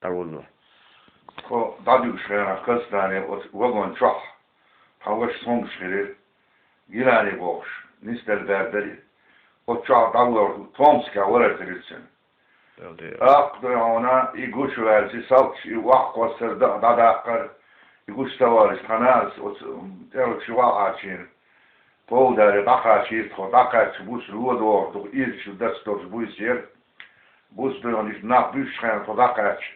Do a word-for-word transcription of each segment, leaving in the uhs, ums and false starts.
дӀавуллу. Тхо дӀадуьгуш хенахь Казахстане оцу вагон чохь тхан ваша цхьонгаш хилира, Гилани бохуш, нисделла бер дара и. Оцу чохь дӀавоьлхуш Томскехь валар хилира цуьнан. ТӀаккха дуй хьуна, и гучуваьлча, и салташ, и охьакхоссар даа дӀадаккхара, и гучу ца валлаш, тхан нанас оцу тӀелгаш вахьачийна, Павлодаре дӀакхачийра тхо, дӀакхаьчча, буса ло догӀуш ду, ирча дас долуш буьйса яра. Буса дуй хьуна, иштта нах буьссучу хенахь тхо дӀакхаьчча,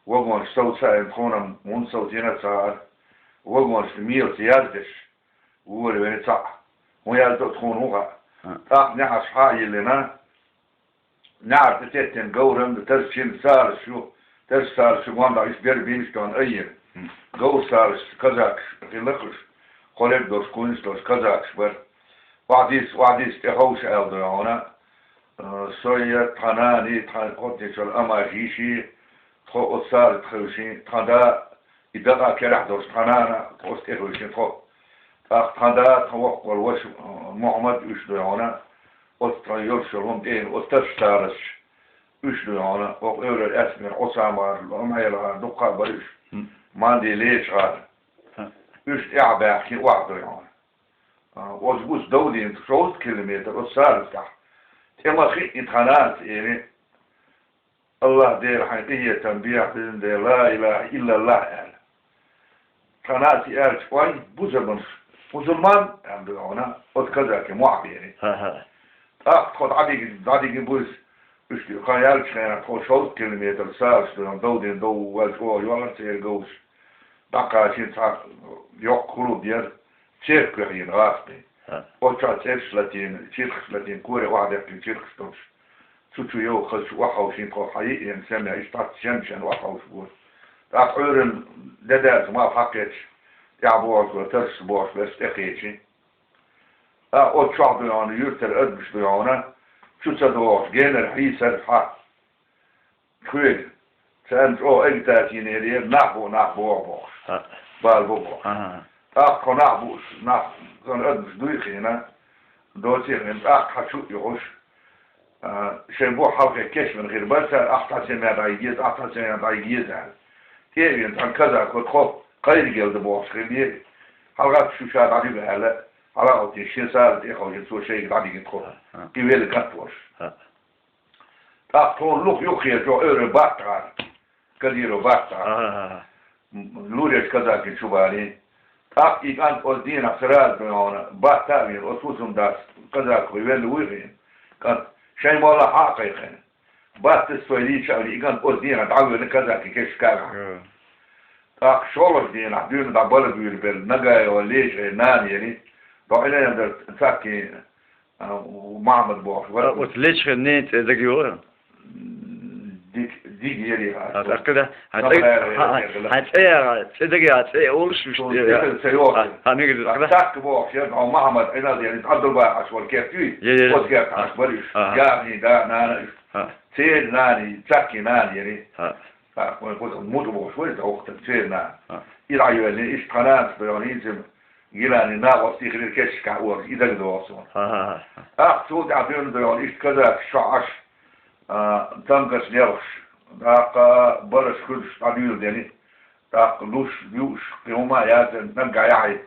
вагонаш совца а йина, тхуна-м хӀунда совцийна а ца хаьара, вагонашна мелаца яздеш, вора вена цхьаъ. ХӀун яздо тхуна хӀун хаьа? ТӀаккха неӀарш хьа а йиллина, неӀар тӀе теттина говран а, тарчин а салазаш ю, тарча салазаш ю, гондахь уьш бер бинаш а дона айина. Говр салазаш казакаш хилла уьш, кхо лерг долуш, куйнаш долуш казакаш бара. Охьадис, охьадис, тӀе ховша аьлла дуй хьуна. Э, со я, тхан нана, тхан кхоттийчул Амаш йиша, тхо оцу салаза тӀе хевшина, тхан да, и дакъа керахь долуш тхан нана, оцу тӀе хевшина тхо. ТӀаккха тхан да, тхан воккхаволу ваша, э, Мухьаммад, уьш дуй хьуна, оцу тхан йолуш йолу хӀума тӀе, оцу таш салазаш, уьш дуй хьуна, оха эвлара аьсмера ӀусамгӀар, ӀумхьелгӀар, дуккха а бара уьш, Манди, ЛечагӀар. Уьш тӀаьхьа баьхкина охьа дуй хьуна. А, оцу буса довдийна шовзткъа километр, оцу салаза тӀехь. ТӀе ма хиъна тхан нанас, элира: «АллахӀ Дела, хьайн къинхетам бехьа, хӀинца Дела, ла илахӀа иллаллахӀ», аьлла. Тхан нанас и аьлча, ой, бусалбанаш, мусулман, аьлла дуй хьуна, оцу казаке мохь бийрина. ТӀаккха тхо дӀадигина, дӀадигина буьйса, уьш тхан яьллачу хенахь, тхо шовзткъа километр салазаш дуй хьуна, довдийна, дов ваьлча, оха йоллар церан говзаш. ДӀакхачийна цхьа йоккха клуб яра, церквехь йина гӀазкхийн. Оцу чохь цӀераш латийна, чиркхаш латийна, коре охьадаьккхина чиркхаш долуш. Цу чу йовха хаза чу охьаховшийна тхо, хьан йиъ йина семья, иштта шен-шен охьаховшабора. ТӀаккха Ӏуьйранна де-даьлча малх хьакхеташ, тӀаьхьа бохуш бара, тарсаш бохуш бара, тӀекхечи. ТӀаккха оцу чохь дуй хьуна, юьртара адамаш дуй хьуна, чу ца догӀуш, генара хьийсара хьан. Хьоьга. Царна чӀогӀа агитаци йинера, нах бу, нах богӀу бохуш. Бала бу бохуш. ТӀаккха тхо нах бууш, нах, царна адамаш дуй хиъна, доций хиъна, тӀаккха хьан чу а юхуш, а, шайн бухь хьалхе кечвина хир бара цара, ахь цхьа семья дӀайигеза, ахь цхьа семья дӀайигеза аьлла. ТӀе а вена, цхьана казако тхо кхайригелла дан бохуш хиллера. ХьалагӀатта шу ша дӀадуьгу аьлла, хьалагӀаттийна шен салаза тӀе а ховшийна, цо шайга дӀадигина тхо. И велла кӀант волуш. ТӀаккха тхуна лух юххера чӀогӀа эвлара Баттагара, Кадиров Баттагара. М, луреш казакин чу балийна. ТӀаккха и кӀант оцу дийнахь сразу дуй хьуна, Батта а вийна, оцу хӀусамдас казакой велла вуй хиъна. КӀант шайн молла хьа а кхайкхина. Баттас цо лийча а вийна, и кӀант оцу дийнахь дӀавоьллина казакин кешнашкахь. ТӀаккха шолгӀачу дийнахь дуьйна дӀа бала буьйлабелла Нагаева ЛечагӀин нана елира, дӀо Ӏилан дара цхьаьнгге, а, Махьмад бохуш вара. Оцу ЛечагӀин ненан цӀе дага йогӀу? Диг-, Дига яра. А, тӀаккха да, хьан цӀе, хьан, хьан цӀе яра, цӀе дага яра, цӀе олуш вуьшта яра. Ца йогӀу. А, хьан мегар ду, тӀаккха да? Цхьаьнгге бохуш яра, хьо Махьмад Ӏилан дара, Ӏабдулбахьаш вара керт юй? Яра, яра. Оцу керта хьаш бара уьш. Ага. Яхни да, нана уьш. Церан нана, цхьаьнгге нана яра. ТӀаккха вайн кхуза мутӀа бохуш вай, тӀаккха церан нана. И дӀайоьллина, иштта тхан нанас дуй хьуна, хӀинца-м Гилани накъостий хилира кешнашкахь олуш, и дагадогӀу суна. ТӀаккха цул тӀаьхьа дуьйна дуй хьуна, иштта казакаш чохь Ӏаш, а, танкаш лелхаш, тӀаккха балаш, хуьлуш дӀадуьйладелира. ТӀаккха луш, юуш, кхин хӀума а яцара, наггахь яхьийта.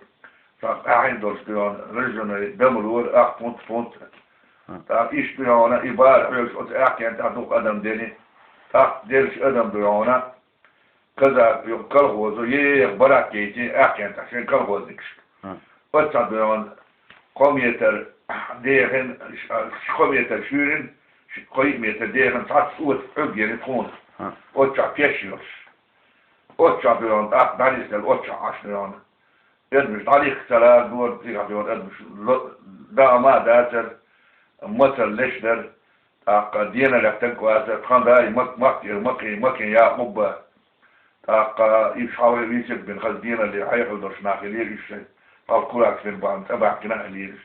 ТӀаккха аьхьийна долуш дуй хьуна, рожженой дама лора, ах пунт, пунт. ТӀаккха иштта дуй хьуна, и бала хьоьгуш оцу аьхкенна тӀехь дукха адам делира. ТӀаккха деллачу адам дуй хьуна, казак, юха колхозо, еха барак яйти аьхкенна тӀехь шайн колхозникашка. Оццахь дуй хьуна, кхо метр дехина, ш-, кхо метр шуьйрина, ш-, кхо-йиъ метр дехина, цхьацца оцу Ӏуьрг елира тхуна. Оццахь пеш йолуш. Оццахь дуй хьуна, тӀаккха дӀанисделла оццахь Ӏаш дуй хьуна. Адамаш дӀалихка ца лара дора, цигахь дуй хьуна адамаш ло-, даа ма а дацара, мацалла леш дара, тӀаккха денал лаьттарг а вацара, тхан дай мак-, мак-, макхий, макхий Якъуб а. ТӀаккха уьш хьалха вийциг бина хаза деналле хьекъал долуш нах хилира уьш шайн, хьалха кулакаш бина бахьана цӀа баьхкина а хилира уьш.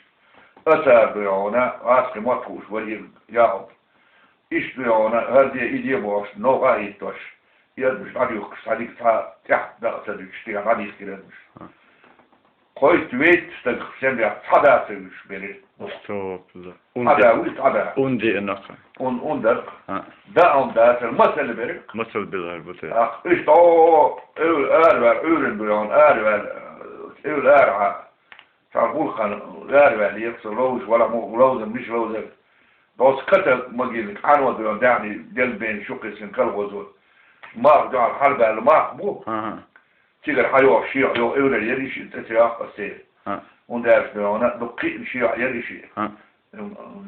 Ацара дуй хьуна, гӀазкхи мотт хууш вара и Якъуб. Иштта дуй хьуна, хӀара де, и де бохуш, новкъа а хӀиттош, и адамаш дӀадуьйхкаш, цхьа дика цхьа тӀехь дакъа ца дуьтуш, тӀехь дӀадийхкира адамаш. Кхойтта-вейтта стагах семьях цхьа да ца вуьйш берриг. Астагфирулла. Цхьа да вуй, цхьа да. Ун деана-кх. Ун, ун дар-кх. А. Да ун дацар, масал берриг. Масал белар бу те. Ах, иштта, о, эвла араваьлла, Ӏуьйранна дуй хьуна, араваьлла, эвла ара хьа. Цхьа гӀулакх хинна араваьлла, ехса ловзаш, вала мо ловзар, миша ловзар. Доцца ката могильник, Ӏаьно дуй хьуна, даьхни делла бен шу кхиссина колхозо. Марха дуьхьал хьалбаьлла марха бу. Ага. Цигара хьайоагӀа шиъ йоагӀа эвлара яр йиш, тӀе ца йоагӀа аса церан. ХӀаъ. ХӀунда аьлча дуй хьуна, дукха кхиъна шиъ яр йиш. ХӀаъ.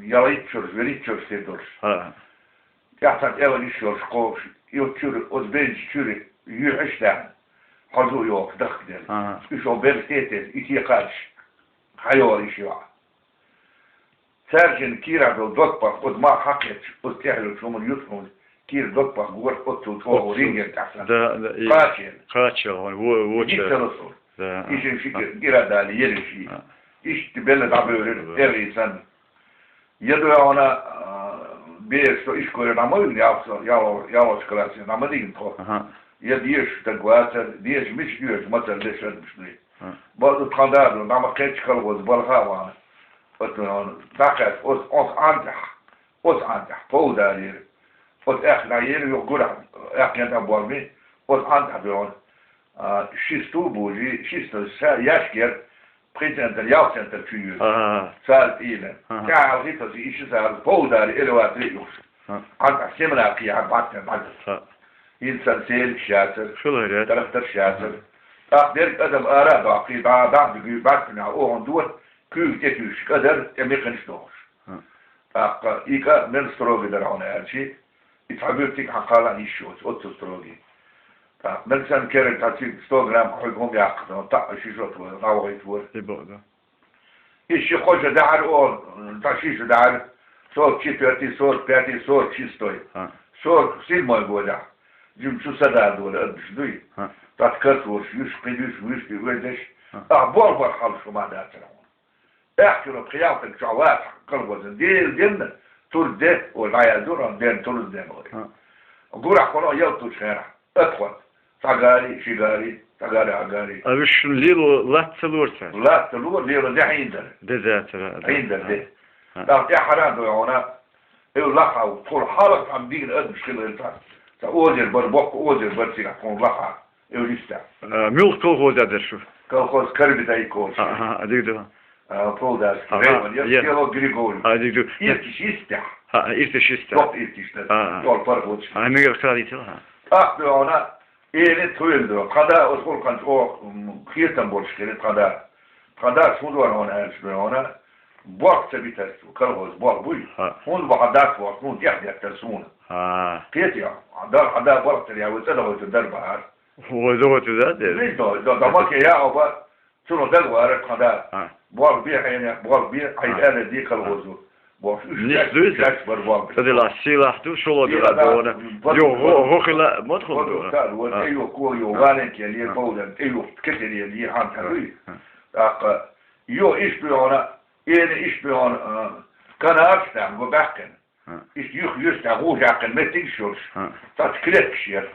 Ялхитта шераш, велитта шераш тӀе долуш. ХӀаъ. ТӀехь цхьа тӀе ван йиш йолуш кхобуш, и оцу чуьра, оцу бенчу чуьра юьхьаш даьхна, хьожа а йохуш дахкаделла. ХӀаъ. Уьш оха бераш тӀе а тесна, и те кхаьчаш, хьайоагӀа йиш йоӀ. Цаьршинна кийрахь долу доккхах, оцу марха хьакхетташ, оцу тӀехь йолчу хӀуманна юьхь хӀума, кийра доккхах гора, оццул чӀогӀа рингера тӀехь санна. Да, да, и кхача елла. Кхача елла, во-, воча. Йиц ца ло цо. Да, а. И шен ши гира дали, ери ши. А. Иштта белла дӀабевлира, да, эргӀий санна. Я дуй хьуна, а, бераш со ишколе дӀа ма вигна, ялх-, ялх-, ялхалгӀачу классе дӀа ма дигна тхо. Аха. Я дезаш стаг вацара, дезаш мича доьжу, мацалла деш адамаш дуй. А. Бакъду тхан да ду, дӀа ма кхечча колхоз балха а вахана. Оцу, дӀакхаьчча, оцу, оцу ӀантӀехь, оцу ӀантӀехь, пов далийра. Оцу аьхка дӀаера, юха гурахь, аьхка ен тӀе болх бина, оцу ӀантӀехь дуй хьуна. А, ши стул божий, ши стул, ша-, яьшкера, пхи центр, ялх центр чу йоьду. Ага. Цара тӀийна. Ага. ТӀаьхьа хӀалхийтта и ши сахьар, пов далий, элеватор а юхуш. Ага. ӀантӀехь семена кхехьа баттина дӀадала. Ага. ХӀинца сан селигаш яцара, хиларет, тракторш яцара. ТӀаккха дерг адам ара а доккхий, дӀа-, дӀа а дуьгий, баьттина охан дора, куьйга тӀетуьйсуш кӀадар, тӀе мекханаш дохуш. ТӀаккха и кӀа мел строгий дара хьуна аьлчи, и цхьа буьртиг хьан кхаллан йиш йоцу, оццул строгий. ТӀаккха мел санна кераг цхьа цига сто грамм кхуьга хӀума яккха, таӀа ши шо тхо, дӀавахийта вара. И бакъ ду. И ши-кхо шо даьхьара оха, цхьа ши шо даьхьара, сорок четвёртый, сорок пятый, сорок шестой. А. Сорок седьмой годехь. Жимчу сада дора, адамаш дуй. А. ТӀаккха картолаш, юьш, кхин дуьш, вуьш, вуьш, вуьш. А. Ах, болх бар хьалаш хӀума дацара хьуна. Аьхкиро пхи-ялх стаг чохь вац колхозан. Дела денна, тур де, о, дӀаяздора, ден тур де, о. А. Гурахь хӀуна ялтуш хенахь. Атхот. Цхьа гари, ши гари, цхьа гари, а гари. А уьш шуна лело латта ца лора цара? Латта лора, лело де хьийна дара. Де дацара, а, хьийна дара, де. А. ТӀаккха тӀаьххьара а дуй хьуна, эвла лахьа, тхуна хьалха цхьана дийна адамаш хилла цхьа. Цхьа озер бара, боккха озер бара цигахь тхуна лахьа. Эвла йистехь. А, муьлха колхоз а дара шу? Колхоз Карбитай колхоз. А, а, а, диг ду. А, Полдарский район, я, село Григорьев. А, диг ду. Иртиш йистехь. А, а, иртиш йистехь. Доккха иртиш дара. А, а. Чол паргӀаташ. А, мегар кхаллийтира, а. ТӀаккха дуй хьуна, эле тхоьл ду. Тхан да оцу гӀуллакхана чӀогӀа, м, хетам болуш хилла тхан да. Тхан дас хӀун дора хьуна аьлча дуй хьуна, болх ца битар цо, колхоз болх буй. ХӀа. ХӀунда бу хьан дас боху, хӀунда тӀехдеттар суна. ХӀа. Кхетий, Дала хьан да болх тера яхь, вай цӀа дахойтур дара бахьара. Вай дахойтур дара, де? Вай дахойтур дара, да, да, маке яа оба, цунах дагавара тхан да. ХӀа. Болх бе хьенех, болх бе, хьайн, хӀа, аьлла дий колхозо. Бохуш, уьш нис дуй, шаьш бар боху. Ца дила сийлахь ду, шоло дила дона. Йо, гӀо-, гӀо хила, ма тхуна дона. Ца ду, тӀе юхку, йо, валенке ле, повдан, тӀе юхку, кетере ле, хьан ца дуй. ТӀаккха, йо, иш буй хьуна, эна иш буй хьуна, а, канарш там, го баьккхина. Иш юх юьстахь гӀуж яьккхина меттигаш йолуш. Цац клеткаш яра.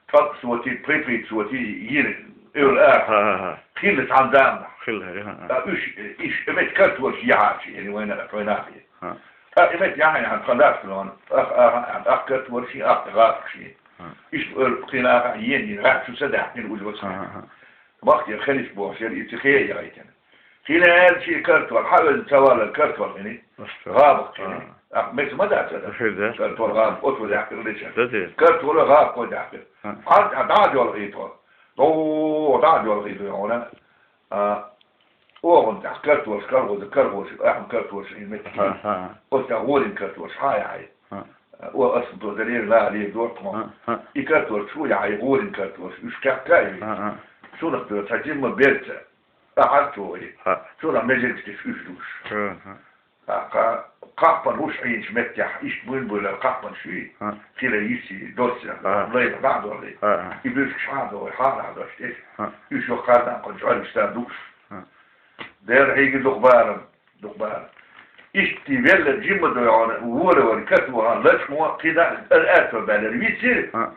Цкъа соти, пхи-пхи соти йира, эвла ара. Хилла цхьана заманахь. Хилла, хӀа, хӀа. Ткъа уьш, иш, и метта картолаш яхьарча, яни вайна, вайнахе. ХӀа. Ткъа и метта яхьа, яхьа, тхан дас лон, ах, ах, ах, ах картолаш, ах гӀатакаш. ХӀа. Иш эр кхин аха, йен, йен, гӀат шу са даьхкина уж вац. ХӀа, хӀа, хӀа. Вахтера хелиш бохуш яра, и ца хея яйтина. Хила аьлла ши картол, хьан оьзу ца валлал картол хини? ГӀабах хини. А. Ах, меца ма дац ада? Хир дац. Картол гӀабах, оцу ваьхкира леча. Да, да. Картол гӀабах кхой даьхкира. А. Хьан, а, дӀа а доьлхий тхо. До, дӀа а доьлхий ду хьуна. А, охан тӀехь картолаш, каргӀоза, каргӀош, ахьа картолаш, и меттиг. Ха, ха. Оцу тӀехь гӀолин картолаш, хьан яхьий? Ха. О, ас до дарер ла ле дор тхо. Ха, ха. И картолаш, шу яхьий, гӀолин картолаш, уьш кхехка и. Ха, ха. Шунах до, цхьа жимма берца. Ахьар чу вай. ХӀа. Чура меженаш теш уьш душ. ХӀа, хӀа. ТӀаккха кхаппан руш Ӏийначу меттехь, иштта буйна буйла кхаппан шуьй. ХӀа. Хила йиси, доцца, хӀа, лайна дӀа а догӀий. ХӀа, хӀа. И буьрсиг шхьа а догӀий, хьала а дош теш. ХӀа. Уьш йоху хардан кху чӀоьргаш ца душ. ХӀа. Дера хьийги дукха барам, дукха барам. Иштта велла жимма дойгӀана, вора вара, кат вахана, лачкъо, кхидӀа, ар-, арцо баьллера, вицира. ХӀа.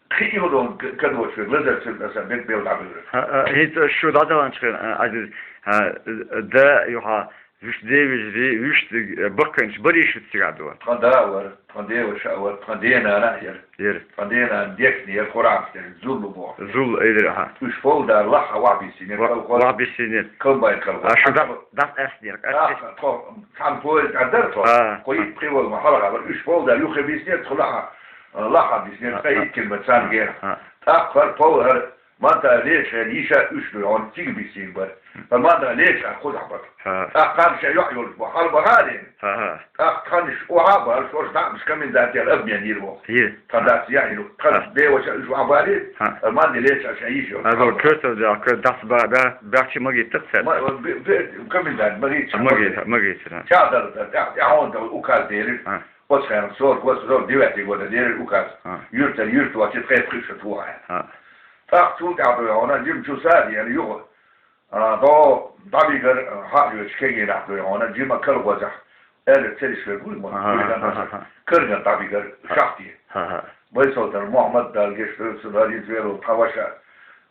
Кхин а долу к-, кадочуьра лазар цуьнан аса бен-, бел дӀабевлира. ХӀа, а, хӀинца шу дӀадаханчохь, а, Ӏазиз, а, да юха, вуьш девижри, вуьш, а, баккхийнаш барий шу цигахь дуьйна? Тхан да а вара, тхан деваша а вара, тхан денана а яра. Яра. Тхан денана дешна яра, Къуръанаш дешна, Зулла боху. Зулла, элира, ха. Уьш полдар лахьа вахь биссийна яра, Ва-, калхо. Вахь биссийна яра. Комбайн калхо. А шу дас, дас аьснера, аьсна. Тхо, цхьана поезд тӀе дара тхо. А, тхо а. Итт пхи вала ма хьалха вара. Уьш полдар юххе биссийна яра, тхо лахьа, а, лахьа биссийна яра, ткъе итт километр царна гена. А. ТӀаккха хӀара повар, Манда леча хьайн йиша уьш ду хьуна, цига биссийна бара. Ткъа Манда леча кхузахь бара. ХӀа. ТӀаккха кхана шайн йоӀ йолуш бу, хьалабаха а лена. ХӀа, хӀа. ТӀаккха тханаш охьа а бара, шоьш дӀа а беш, комендантера обмен йира воху. Йира. Тхан дас яхьийна. Тхан деваша уьш охьа бара. ХӀа. Манда леча шайн йиша йолуш. Аса кхетар дехьа, кхетар дахьа бан, бан, баьхча магийта цара. Ма-, бе-, бе-, комендант магийта. Магийта, магийта. Ча дара, тӀаьхьа, тӀаьхьа хьуна указ делира. ХӀа. Оцу хенахь сорок восьмой, сорок девятый года делира указ. ХӀа. Юьртара юьрта вача тхайпа кхуьуш шу тухьа. ХӀа. ТӀаккха цул тӀаьхьа дуй хьуна, жима чу саде яна юха. А, дӀо дӀавигар, а, хьаъ йоьдуш кегийнахь дуй хьуна, жима калхозехь, аьлла цериш верг вуй ма, аха, вуй хан аха, ваша, аха. Карган дӀавигар, аха. Шахте. Аха. Байсолтан Мухьаммад, Дала гечдойла цунна, хӀара иза вело тхан ваша,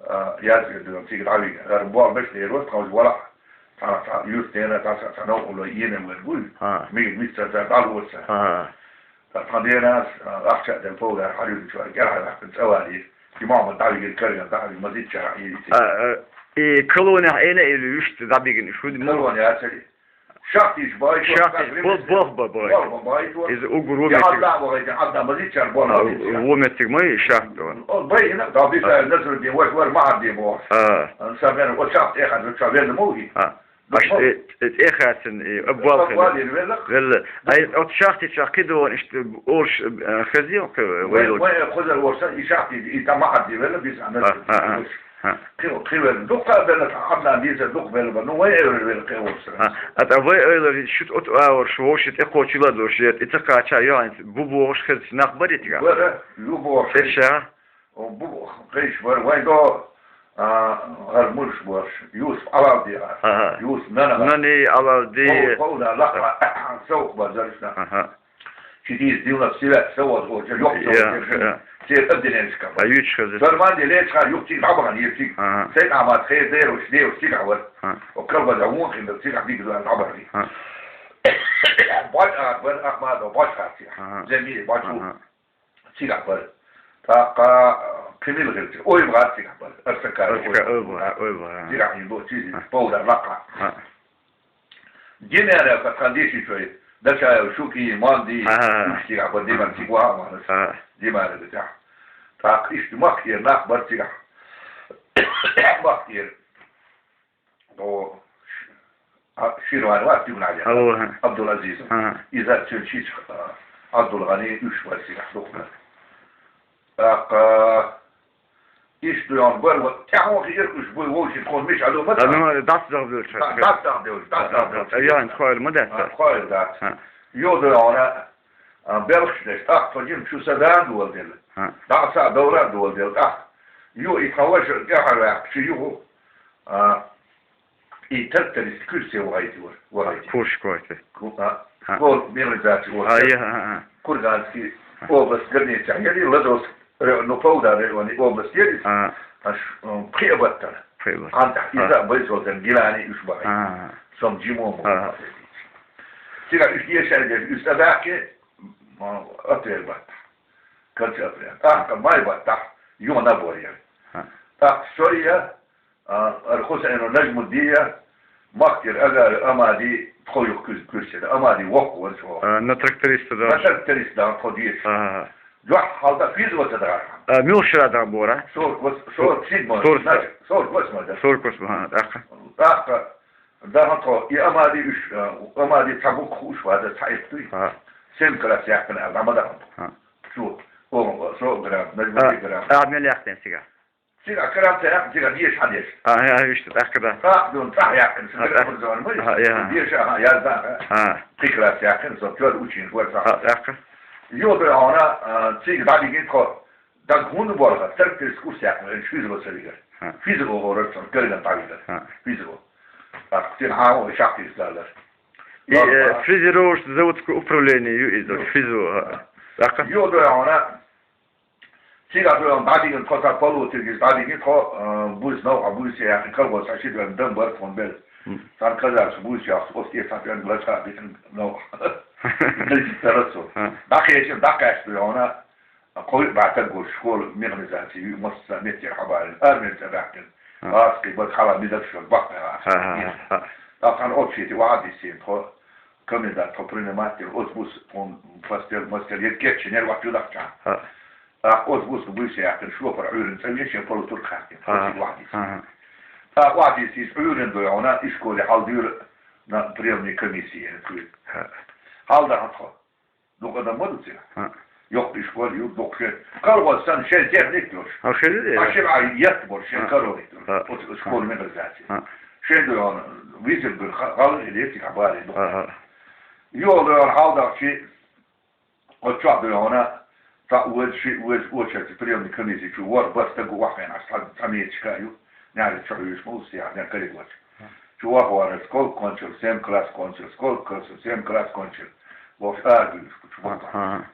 а, язъян дуьйна цига дӀавигар. ХӀара болх беш лерос тховш валахь, цхьана цхьа юьртана, цхьа цхьа новкъарло йийна верг вуй. Аха. Мига мица цара дӀалоца. Аха. Ткъа тхан денас, а, ахча а делла, повар хьарвина чуьра кӀелхьара ваьккхина цӀа валийра. И Мухьаммад дӀавигира карган, дӀавигира, мазитчара хьийзира. А, а, и колонехь Ӏена или вуьшта дӀабигина, шу ди ма? Колоне яцара. Шахтийчу бахийта, шахтийчу бо-, болх бан бахийта. Болх бан бахийта. Иза уггар вон меттиг. Хьалда а вахийта, хьалда мазитчара болх бан бахийта. Вон меттиг ма ю шахта ван. О, бай, хӀинца а, Дала бисара, а. Насруддин ваша вара Махьардин бохуш. А. Сан бен, оцу шахта тӀехьа, ша велла ма ву и. А. Аш, э, э, тӀехаьцна, э, обвал хилла. Обвал хилла, велла. Велла. Ай, оцу шахтичохь кхидолу иштта олуш, э, хезий, кхи-, вай, вай, вай, кхузара волуш, и шахти, и тӀе Махьарди велла, бисана. А, а, а, а. Кхи-, кхи велла. Дуккха а велла, Ӏабдан дийца дуккха велла бан. Ну, вай эвлара велла кхи волуш. А, а, тӀа вай эвлара, шу тӀе оцу а волуш, вовши тӀе кхочийла долуш, и ца кхача, йоӀанца, бу бохуш хезаш нах барий тӀе? Бара, ю бохуш. Эша? О, бу-, кхайш бара, вайн до, а, хӀара муьлш бу аша, Юсуп Ӏалалди а, ага. Юсуп нана а. Нани Ӏалалди. Хов-, ховна лакха, совгӀат базаршна. Ага. Четыреста девяносто девятый совгӀат, о, жа, йоккха совгӀат, я, жа. Церан отделенешка. А, юьйцуш хеза. Дарман де лечхьа, юхтиг дӀабахана, йиртиг. Ага. Сайт Ахмад, хей, дерваш, деваш, цигахь вар. Ага. О, калбаза, вон хин, цигахь диг дуан дӀабахана. Ага. Бач а бар, Ахмадо, бач хар цигахь. Ага. Земи, бач у. Ага. Цигахь бара. ТӀаккха, а, кхин мила хилча, ойба гӀар цигахь бара. Арсакара ойба. Ойба, ойба, а. Цигахь йина бо, чизи, а, повдар лакха. А. Димара, ка тхан деши чой, Дачаев, Шуки, Манди, а, а, а, уьш цигахь бара, Димар, цига ваха а вахана. А. Димара битахь. ТӀаккха иштта Махкера нах бара цигахь. Махкера. О, а, Ширван вац, Дюгнадя. Алло, ха. Абдулазиз. Ха. Иза цуьнан шица, а, Абдулгъани уьш вара цигахь духна. ТӀаккха, иштта дуьйхьун бар, ва, тӀаьхьо хи иркуш буй вовши тхуна мича а ду, ма ца? А, ну, дац загӀдуьлча. Да, дац загӀдуьлча, дац загӀдуьлча. А, ян, тхойл ма дац. А, тхойл дац. Ха. Йо дуьйхьуна, а, белхаш деш, тӀаккха тхо жим чу са дан доладелла. Ха. ДӀа а са довлар доладелла, тӀаккха. Йо, и тхан ваша тӀаьхьа ваьккхачи юху, а, и тракторист курсе вахайтора, вахайти. Курс кхойти. Ку-, а, ха. Школа механизации. А, вахайти. Я, а, а. Курганский, ха, область граница. Яри Ладожск, ре-, ну, Павлодар районе область яри. А. Аш, м, пхи а баттана. Пхи а баттана. Ан тахь, ха, иза байсолдан гилани уьш бахай. А. Сом жимо мо. А. Цигахь уьш дешар деш, уьш тӀадаккхи, м, апрель баттахь. Конце апрель. ТӀаккха май баттахь, юха набор яр. Ха. ТӀаккха со я, а, ара Хусайнов Нажмудди я, Махкера Агара Амади, тхо юха куьз-, куьрсе да. Амади воккха вара чӀогӀа. А, на тракториста да. На тракториста да, тхо деза. Ага. Дуьхьа хьалда физа ваца дагӀар. А, муьлхара дагӀа бора? Сорок восемь, сорок седьмой. Сорок. Значит, сорок восьмой да. Сорок восьмой, ага, тӀаккха. ТӀаккха, даха тхо, и Амади уьш, а, Амади цхьа букха хууш ваза, цхьа иртуй. Ага. Семь класс яьккхина, а, дӀа ма даха. Ага. Цо, о, со град, Нажмудди град. А, мел яьккхина цига? Цигахь карам ца яьккхина, цигахь деша хьан деша. А, я, вуьшта, тӀаккха да. ТӀаккха дуьйна, цӀахь яьккхина, сан, а, а, град, а, я, а. Пхи класс яьккхина, со, тӀоьл ученик вара, цӀахь. А, тӀаккха. Йо, дуй хьуна, а, цига дӀадигина тхо. Даг хӀунда боху, тракторист курс яьккхина, физико ца вигар. А. Физико гӀорар цунна, карган дӀавигар. А. Физико. ТӀаккха цигахь хьан ву шахтийца далар. И, э, фрезеровочно-заводское управление ю иза, физико, а. ТӀаккха. Йо, дуй хьуна, Цигахь тхо дӀадигна, тхо цхьа полуторгаш дӀадигна, тхо, а, буьйса новкъа, буьйса яьккхина, карагӀоца цхьа ши тӀом дам бара тхуна белла. Мгм. Цхьана казахаш буьйса яьккхина, оцу тӀера цхьа тӀом лачкъа а битина новкъа. ДагадоагӀа цо. А. ДӀакхаьчча, дӀакхаьчча дуй хьуна, кхо-йиъ бӀаь стаг волчу школа механизаци юкъа массо а меттера хьабаьлла, армера тӀебаьхкина. А. ГӀазкхий бага хьала мидаб шо баккхий гӀазкхий. А, а, а, а. ТӀаккха цхьана общежитие охьа а дисина тхо, комендант тхо принимать дира, оцу буса тхуна постель, мостель, ерг кечйина яра, вац чу дахча. А. ТӀаккха оцу буса буьйса яьккхина, шофер Ӏуьйранна цӀа веана, шен полуторг хаьттина, тхо цига охьадийцина. Ага. ТӀаккха охьадийцича, Ӏуьйранна дуй хьуна, ишколе хьалдуьйра, на, приёмный комисси яра кхуьйра. Ага. Хьалдаьхна тхо. Дукха адам ма ду цигахь. Ага. Йоккха ишкол ю, дукха шен. КарагӀоца санна шен техника йолуш. А, шен ю, а, шен а етта болуш, шен, ага, карор йолуш. Ага. Оцу школа механизаци. Ага. Шен дуй хьуна, визар бир ха-, гӀала хилира цигахь баре дукха. Ага. Йо, дуй хьуна, хьалдахчи, оцу чохь дуй хьуна, цхьаъ веза, шиъ веза, очередь приёмный комисси чу ворхӀ-бархӀ стаг ву охьахиъна, цхьа, цхьа меташка а ю, наьжа чу хьуьйсуш ма ву, цигахь, ден кариг вац. Чу ворхӀ вара, сколько кончил, семь класс кончил, сколько класс, семь класс кончил. Бохуш, ара буьйлуш бу чу боху. Ага.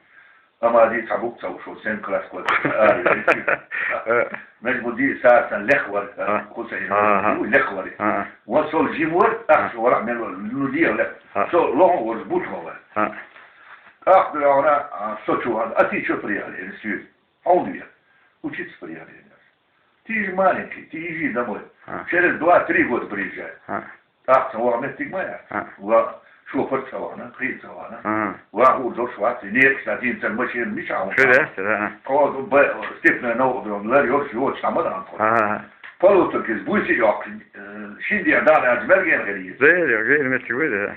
Амади цхьа букъ ца вуш, семь класс кончил, ара буьйлуш. Нажмуди сасан лех вара, ага, Хусейн, ага, лех вара. Ага. Вон сол жим вара, ах, ага, вара, мел вара, ну, диа лех. Ага. Со лоха вара, бутма вара. Ага. Ах, дуй хьуна, а, со чу вара, а ты чё приехал, я не сюр. Хьо ву я? Учиться приехал, я не. Ты же маленький, ты иди домой. А. Через два-три года приезжай. А. ТӀаккха сан ваха меттиг ма яц. А. Ва шофер ца вахана, кхин ца вахана. А. Ва хӀур долуш вац, некъаш дан дийна сан машина мича хьуна. Хир яц, а. Тхо б-, степной новкъа лар йолуш йоцуш хьан ма дан тхо. А. Полуторг иза буьйса йоккху, э, шин ден дала аьлча мел гена хир иза. Зер, зер меттиг вай, да.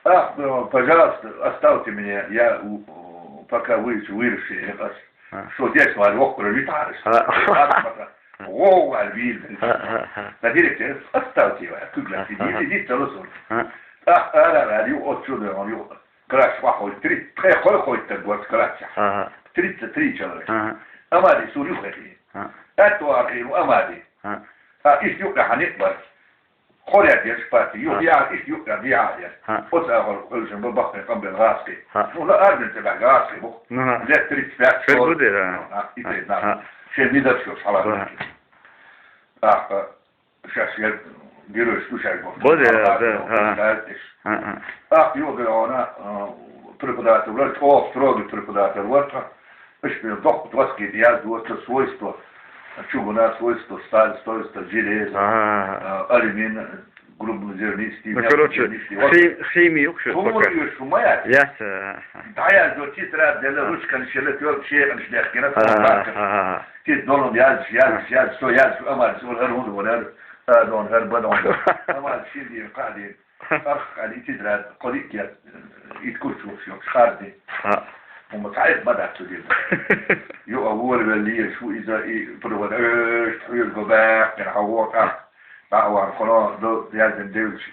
Ах, ну, пожалуйста, оставьте меня, я у-, пока выучу, выручу, я ас. А. Что здесь, говорю, вокруг летаешь? А. Ах, смотри. Воу, Альбин. А, а, а. На директор, оставьте его, куда, а, иди, а, иди, целый сон. А. Ах, ара, ара, ю, от сюда, он, ю, краш, вахой, три, хой, хой, так вот, краш. Ага. Тридцать три человека. Ага. Амади, сурю, хой. А. Это архив, Амади. А. А, их ю, а, не, бар. Кхо лаьтташ партий, юха, а, яа, иштта юкъа яа яц. А. Оцу агӀор хӀуьлжин бан баххана къамбел гӀазкхий. А. Ну, ла армин тӀе баьхка гӀазкхий бу. Ну, а. Лет тридцать пять, сорок. Хир бу дера, а. Ну, а, и тӀе, а, на. А. Шен мидат шо шала. А. Ахпа, шаш я геройш ду шай бу. Бу дера, да, а. А, а. Ахпа, юха, а, преподаватель вар, о, строгий преподаватель вар. Ишта доккха доски язду, свойства чугуна, свойства стали, свойства железа, ага, а, алюмин, грубозернистый, ну, короче, мелкозернистый. Вот. Хи-, химия юкъа шу. Хумур пока. Ю шу ма яц. Яц, а. ДӀаязду тетрадь делла, а, ручканаш елла, тёлка шекъанаш лехкина, ага, ага, ага. Тит долун язаш, язаш, язаш, со язаш, амал, со хӀара хӀунда валар, а, дон, хӀара ба дон. Амал шин дийна, кхаа дийна. Арх али тетрадь, кхо-диъ кет, ит курчуш йоккхуш харди. Ха. ХӀума цхьа а ма дац цу дийнахь. Юха волавелла езаш ву иза, и провод, э, хьоьга го баьккхина, хьан воккха. ДӀа а вахана, хӀуна ду, яздина девлча.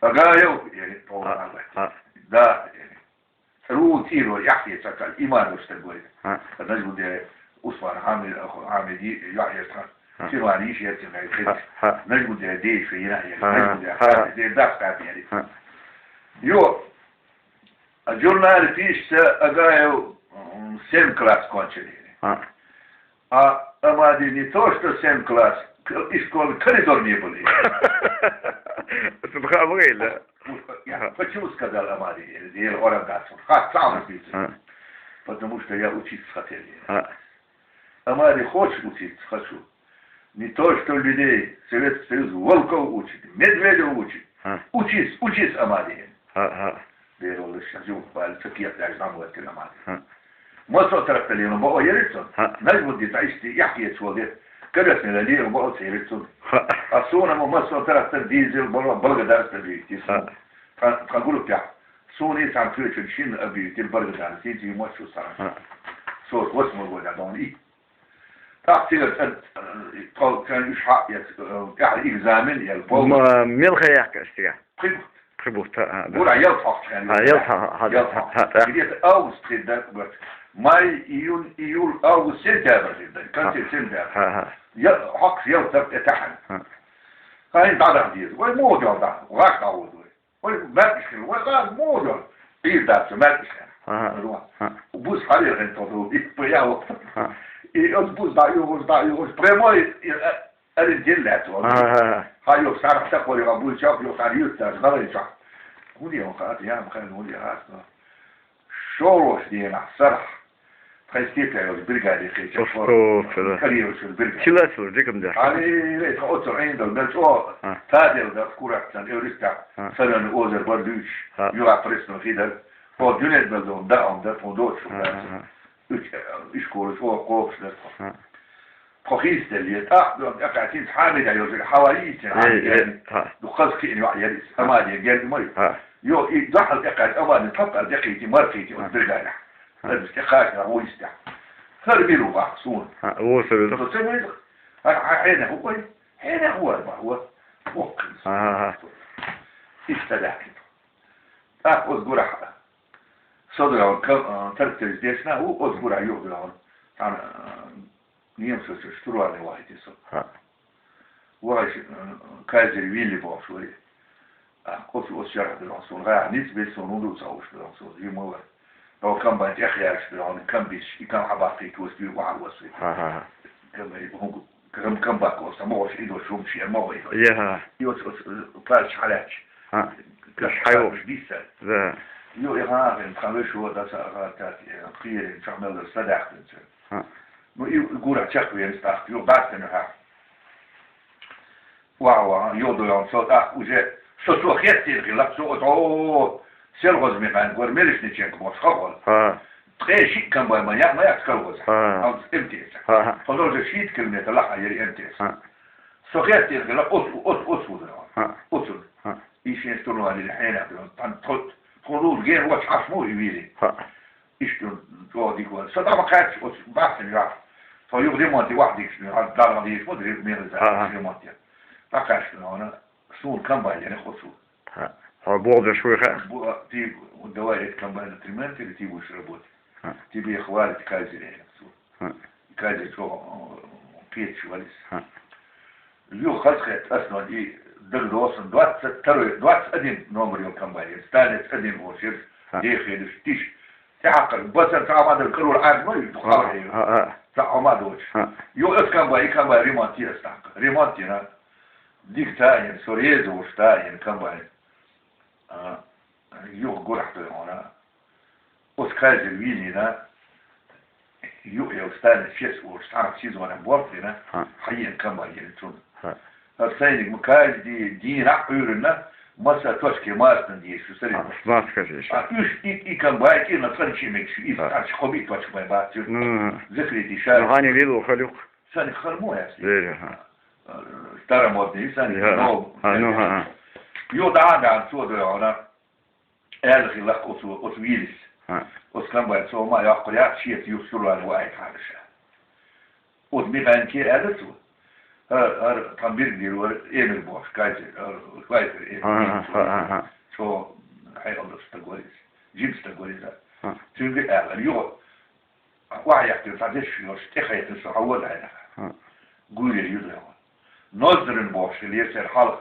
Ага, йо, яри, тхо, ха, ага. Ха. Да, яри. Рул тӀера вара, яхье ца кхаьлла, иман вуш стаг вара. А. Нажмуд яра, Усман Хьамид, Хьамиди, яхье ца. А. Сирван йиш яра цуьнан, а, хи. А. Нажмуд яра, деш ве, йина яра. А. Нажмуд яра, а, хи, деш дац кхаьлла яра. А. Йо, а журнале пишется, Агаев, м, семь класс кончили. А. А Амади не то, что семь класс, к-, из школы коридор не были. Субханаллах. Я почему сказал Амади? Я говорю, да, ха, сам написано. А. Потому что я учиться хотел. А. Амади, хочешь учиться? Хочу. Не то, что людей, Советский Союз, волков учит, медведей учит. А. Учись, учись, Амади. А, а. Бераллаш, жух баьлла, ца кехат даьлча, дӀа ма ваьттина Амади. Ха. Массо а таракъ далийна бакъо яра цунна. Ха. Нажмудди цхьа иштта яхьъецаш волу дера. Кагасмелан лиъна бакъо ца яра цунна. Ха. А суна ма массо а таракъ дара дийзира, бала-, благодарность объявить. Ха. Тхан, тхан группехь. Суна и цхьана кхечун шинна объявить дира благодарность, хӀинца и мотт шу сара. Ха. Со восьмой года дона и. ТӀаккха цигара цӀа, э, тхо, цӀа уьш хьаъ яц, э, тӀаьхьа экзамен ял, бо. Ма-, мел ха яьккха аш цигахь? Пхи бутт. Пхи бутт, а, да. Гура ялта хьокхучу хенна. А, ялта хьо-, хьо-, ялта хьо-, хьо-, хьо-, где-то август хир дар, вот. Май, июнь, июль, август, сентябрь хир дар. Конце сентября. Ха, ха. Я, хьокхуш ялта тӀе тахьана. Ха. Ха, хӀинца дӀадахьа деза. Вай муха дел дӀа? ГӀаш дӀагӀур вай. Вай маьркӀаш хир. Вай гӀаш муха дел? Ӏийр дац, маьркӀаш хир. Ха, ха. Ва. Ха. Бус хьалера хӀинца тхо ду, иппа яхьа. Ха. И оцу буз дӀа а юхуш, дӀа а юхуш, прямой, и, а, арен дин лаьцна вара. Ага. Хьан юха сарахь сакхо юха буй чохь, юха сарахь юьрташ, гӀалай чохь. ХӀун де ван хаьа, ян хан, хӀун де хаьа, но. ШолгӀачу дийнахь сарахь, тхайн степья йолчу бригаде кхеча. Остов, да. Карьерачу бригаде. Чилла цо дикам деш. Али, тхо оцу Ӏийна дала, мел чӀогӀа, а, тадел дар, куракцан, эвристах, а, санан озар бар дуьйцуш, а, юха прессно хи дар. Тхо дуьнен мел дон, даам дар, тхо доцуш, а, да. А, а. Уьш, ишколаш, о, кхобуш дара тхо. Хьа. Тхо хийцаделлера, тӀаккха дон тӀекхаьчча, хӀинца Хьамида йолчуьра хьава йийцина, э, Хьамида, э, хӀа, ду хаза кхиъна йоӀ яра иза, Амадин герга ма ю. Хьа. Йо, и дуьхьал тӀекхаьчча, Амадин тхаппар декхийти, мархийти, оцу биргайахь. Хьа. Аса тӀекхача, гӀо йистехь. ХӀара вир ву ваха суна. Хьа, ву со вир. Со ца вайра. ХӀара хьенех ву вай? Хьенех ву вай, ва? Воккхина. Хьа, хьа, хьа. Иштта даьккхина. ТӀаккха оцу гурахь, со догӀун, кам-, а, тракторист дешна ву, оцу гурахь юха догӀун. Цхьана, а, немцойчу штурвале вахийти со. Хьа. Вахаш, а, Кайзер Вилли бохуш вара. А, оцу, оцу шарахь догӀун, суна гӀайгӀа ницкъ бен, суна хӀун ду ца хууш догӀун, суна жима вара. ДогӀун комбайн тӀехъяьлча догӀун, кам бисча, и кам хьабаккхийта вац, дуьйна вахьа вац. Хьа, хьа, хьа. Кам, хӀун, Кам-, камбак олу, сан могӀарш идо шум шен могӀа идо. Яха. И оцу, оцу, э, палча хьалаьтташ. Ха. Каш хьайо. Дисса. Да. Йо, и хьан ахин, тхан вешо даса, ха, тати, э, кхиерин, чохь мел дар садаьхкинца. Ха. Ну, и гура чекхвенас тӀаккха, йо, бацтана хьа. Ва, ва, йо, до, йо, со тӀаккха уже, со, со хеттина хилла, со, о, Селхозмеханик вара Мелешниченко бохуш хахол. Ха. Ткъе шиъ комбайн ма яхь, ма яхь колхоза. Ха. Алц МТС. Ха, ха. Тхо долчу шийтта километр лахахь яра МТС. Ха. Со хеттина хилла, оцу, оцу, оцу ву дара. Ха. Оцу. Ха. И шен стурвалийна хьенех дара. Тхан тхо, тхо лур гер вач хьаш мо и вийри. Ха. Иштта чӀогӀа дика вара. Со дӀа ма кхаьчча, оцу бахьана яхь. Тхо юха ремонте вахь дикаш, хьан дӀа ма дийш ма, ре-, мера за, ха, ха, ремонте. ДӀакхаьчна вана, суна комбайн яра оцу. Ха. Хьо боху деш вуй хаьа? Бу-, а, ти, давай эти комбайн отремонтируй, ти будешь работать. Ха. Тебе хвалит Кайзер, я говорю. Ха. Кайзер чо, э, кхеташ валис. Ха. Юха хазахетта ас нон и дагадосан двадцать второй, двадцать один номер йолу комбайн. Станец один волчерс, ха, дехедаш, тиш. ТӀаьхьакхар, басан цхьа хӀума дан карур Ӏад ма ю, ха, дукха хьалха. Ха, ха. Цхьа хӀума доцуш. Ха. Юха ас комбайн, и комбайн ремонт йира ас тӀаккха. Ремонт йина. Дика таьӀина, со реза волуш таьӀина комбайн. А, юха гурахь дойгӀана. Оцу Кайзер Виллина, юха йолу Сталин чес волуш, цхьана сезонехь болх бина, ха, хьаеана комбайн цунна. Ха. Аса сайниг ма Кайзер ди-, дийнахь Ӏуьйранна, масса точке массанан дезаш шу сарин. Ха, маска дезаш. А уьш и, и комбайн кӀирна цкъа чу мегаш, и, ха, цхьана кхо-биъ точка бен бац цуьра. Ну. Закрытый шар. Ну, хьани вилла хала юккъе. Санна хала мо яц? Вера, ха. Старомодный, санна, я, но, а, ну, ха, ха. Юха дӀа а даьлла, цо дойгӀана, аьлла хилла оцу, оцу Виллис. Ха. Оцу комбайн цо ма йоккхур яц, шеца юха стурвале ваийта хьара ша. Оцу механике аьлла цо. ХӀара, хӀара тхан бирг дийр вара Эмир бохуш, Кайзер, хӀара Швайцер Эмир. Ха, ха, ха, ха. Цо хьекъал долу стаг вара иза. Жима стаг вара иза. Ха. Цуьнга аьлла, юха Охьаяьккхина цхьа дешаш йолуш, тӀекхайкхина со хьан вон хьайна. Хм. Гуйре юза йолу. Ноздрин бохуш хилла церан хьалха,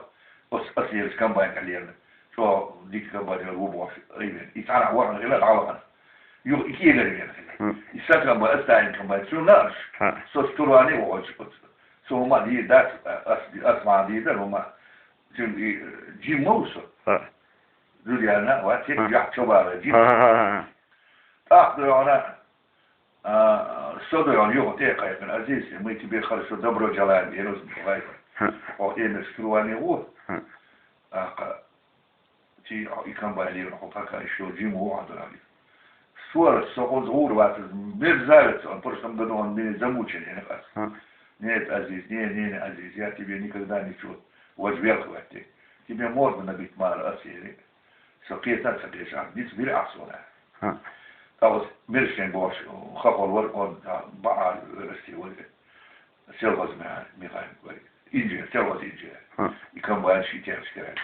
оцу ас ераш комбайн тӀе лерина. ЧӀогӀа дика комбайн ву бохуш, айвен. И цхьана вахана хилла, дӀавахана. Юха и кӀелара вена хилла. Хм. И сан комбайн, ас таьӀина комбайн, цунна аш. Хм. Со стурване вохуьйтуш оцу. Со хӀума дийр дац, ас, ас ма дийр дара хӀума. Цуьнга и, э, жим ма ву со. Хм. Зуда яьлла, вац, хм, яхь чо бала, жим. Хм, хм, хм, хм. ТӀаккха дойгӀана, А, со дойгӀана юха тӀе а кхайкхина, Азиз, мы тебе хорошо, добро желаем, и роза бухайкхина. Хм. Хьо Эмир стурване ву. Хм. ТӀаккха, ти, хьо и комбайн лерина, хьо пока ещё жим ву хьо дойгӀана. Сора, со хӀунца гӀур вац, мерзавец, он в прошлом году он меня замучил, я не хас. Хм. Нет, Азиз, не, не, не, Азиз, я тебе никогда ничего, вож велхаваьттий. Тебе можно набить мара, Азиз. Со кхетар ца кхечахь, диц бира ахь суна. Хм. Ткъа оцу Миршин бохуш, хахол вара, он, а, баӀар, э, расти вара. Селхоз механик вара. Инженер, селхоз инженер. Хм. И комбайн ши тешаш кара.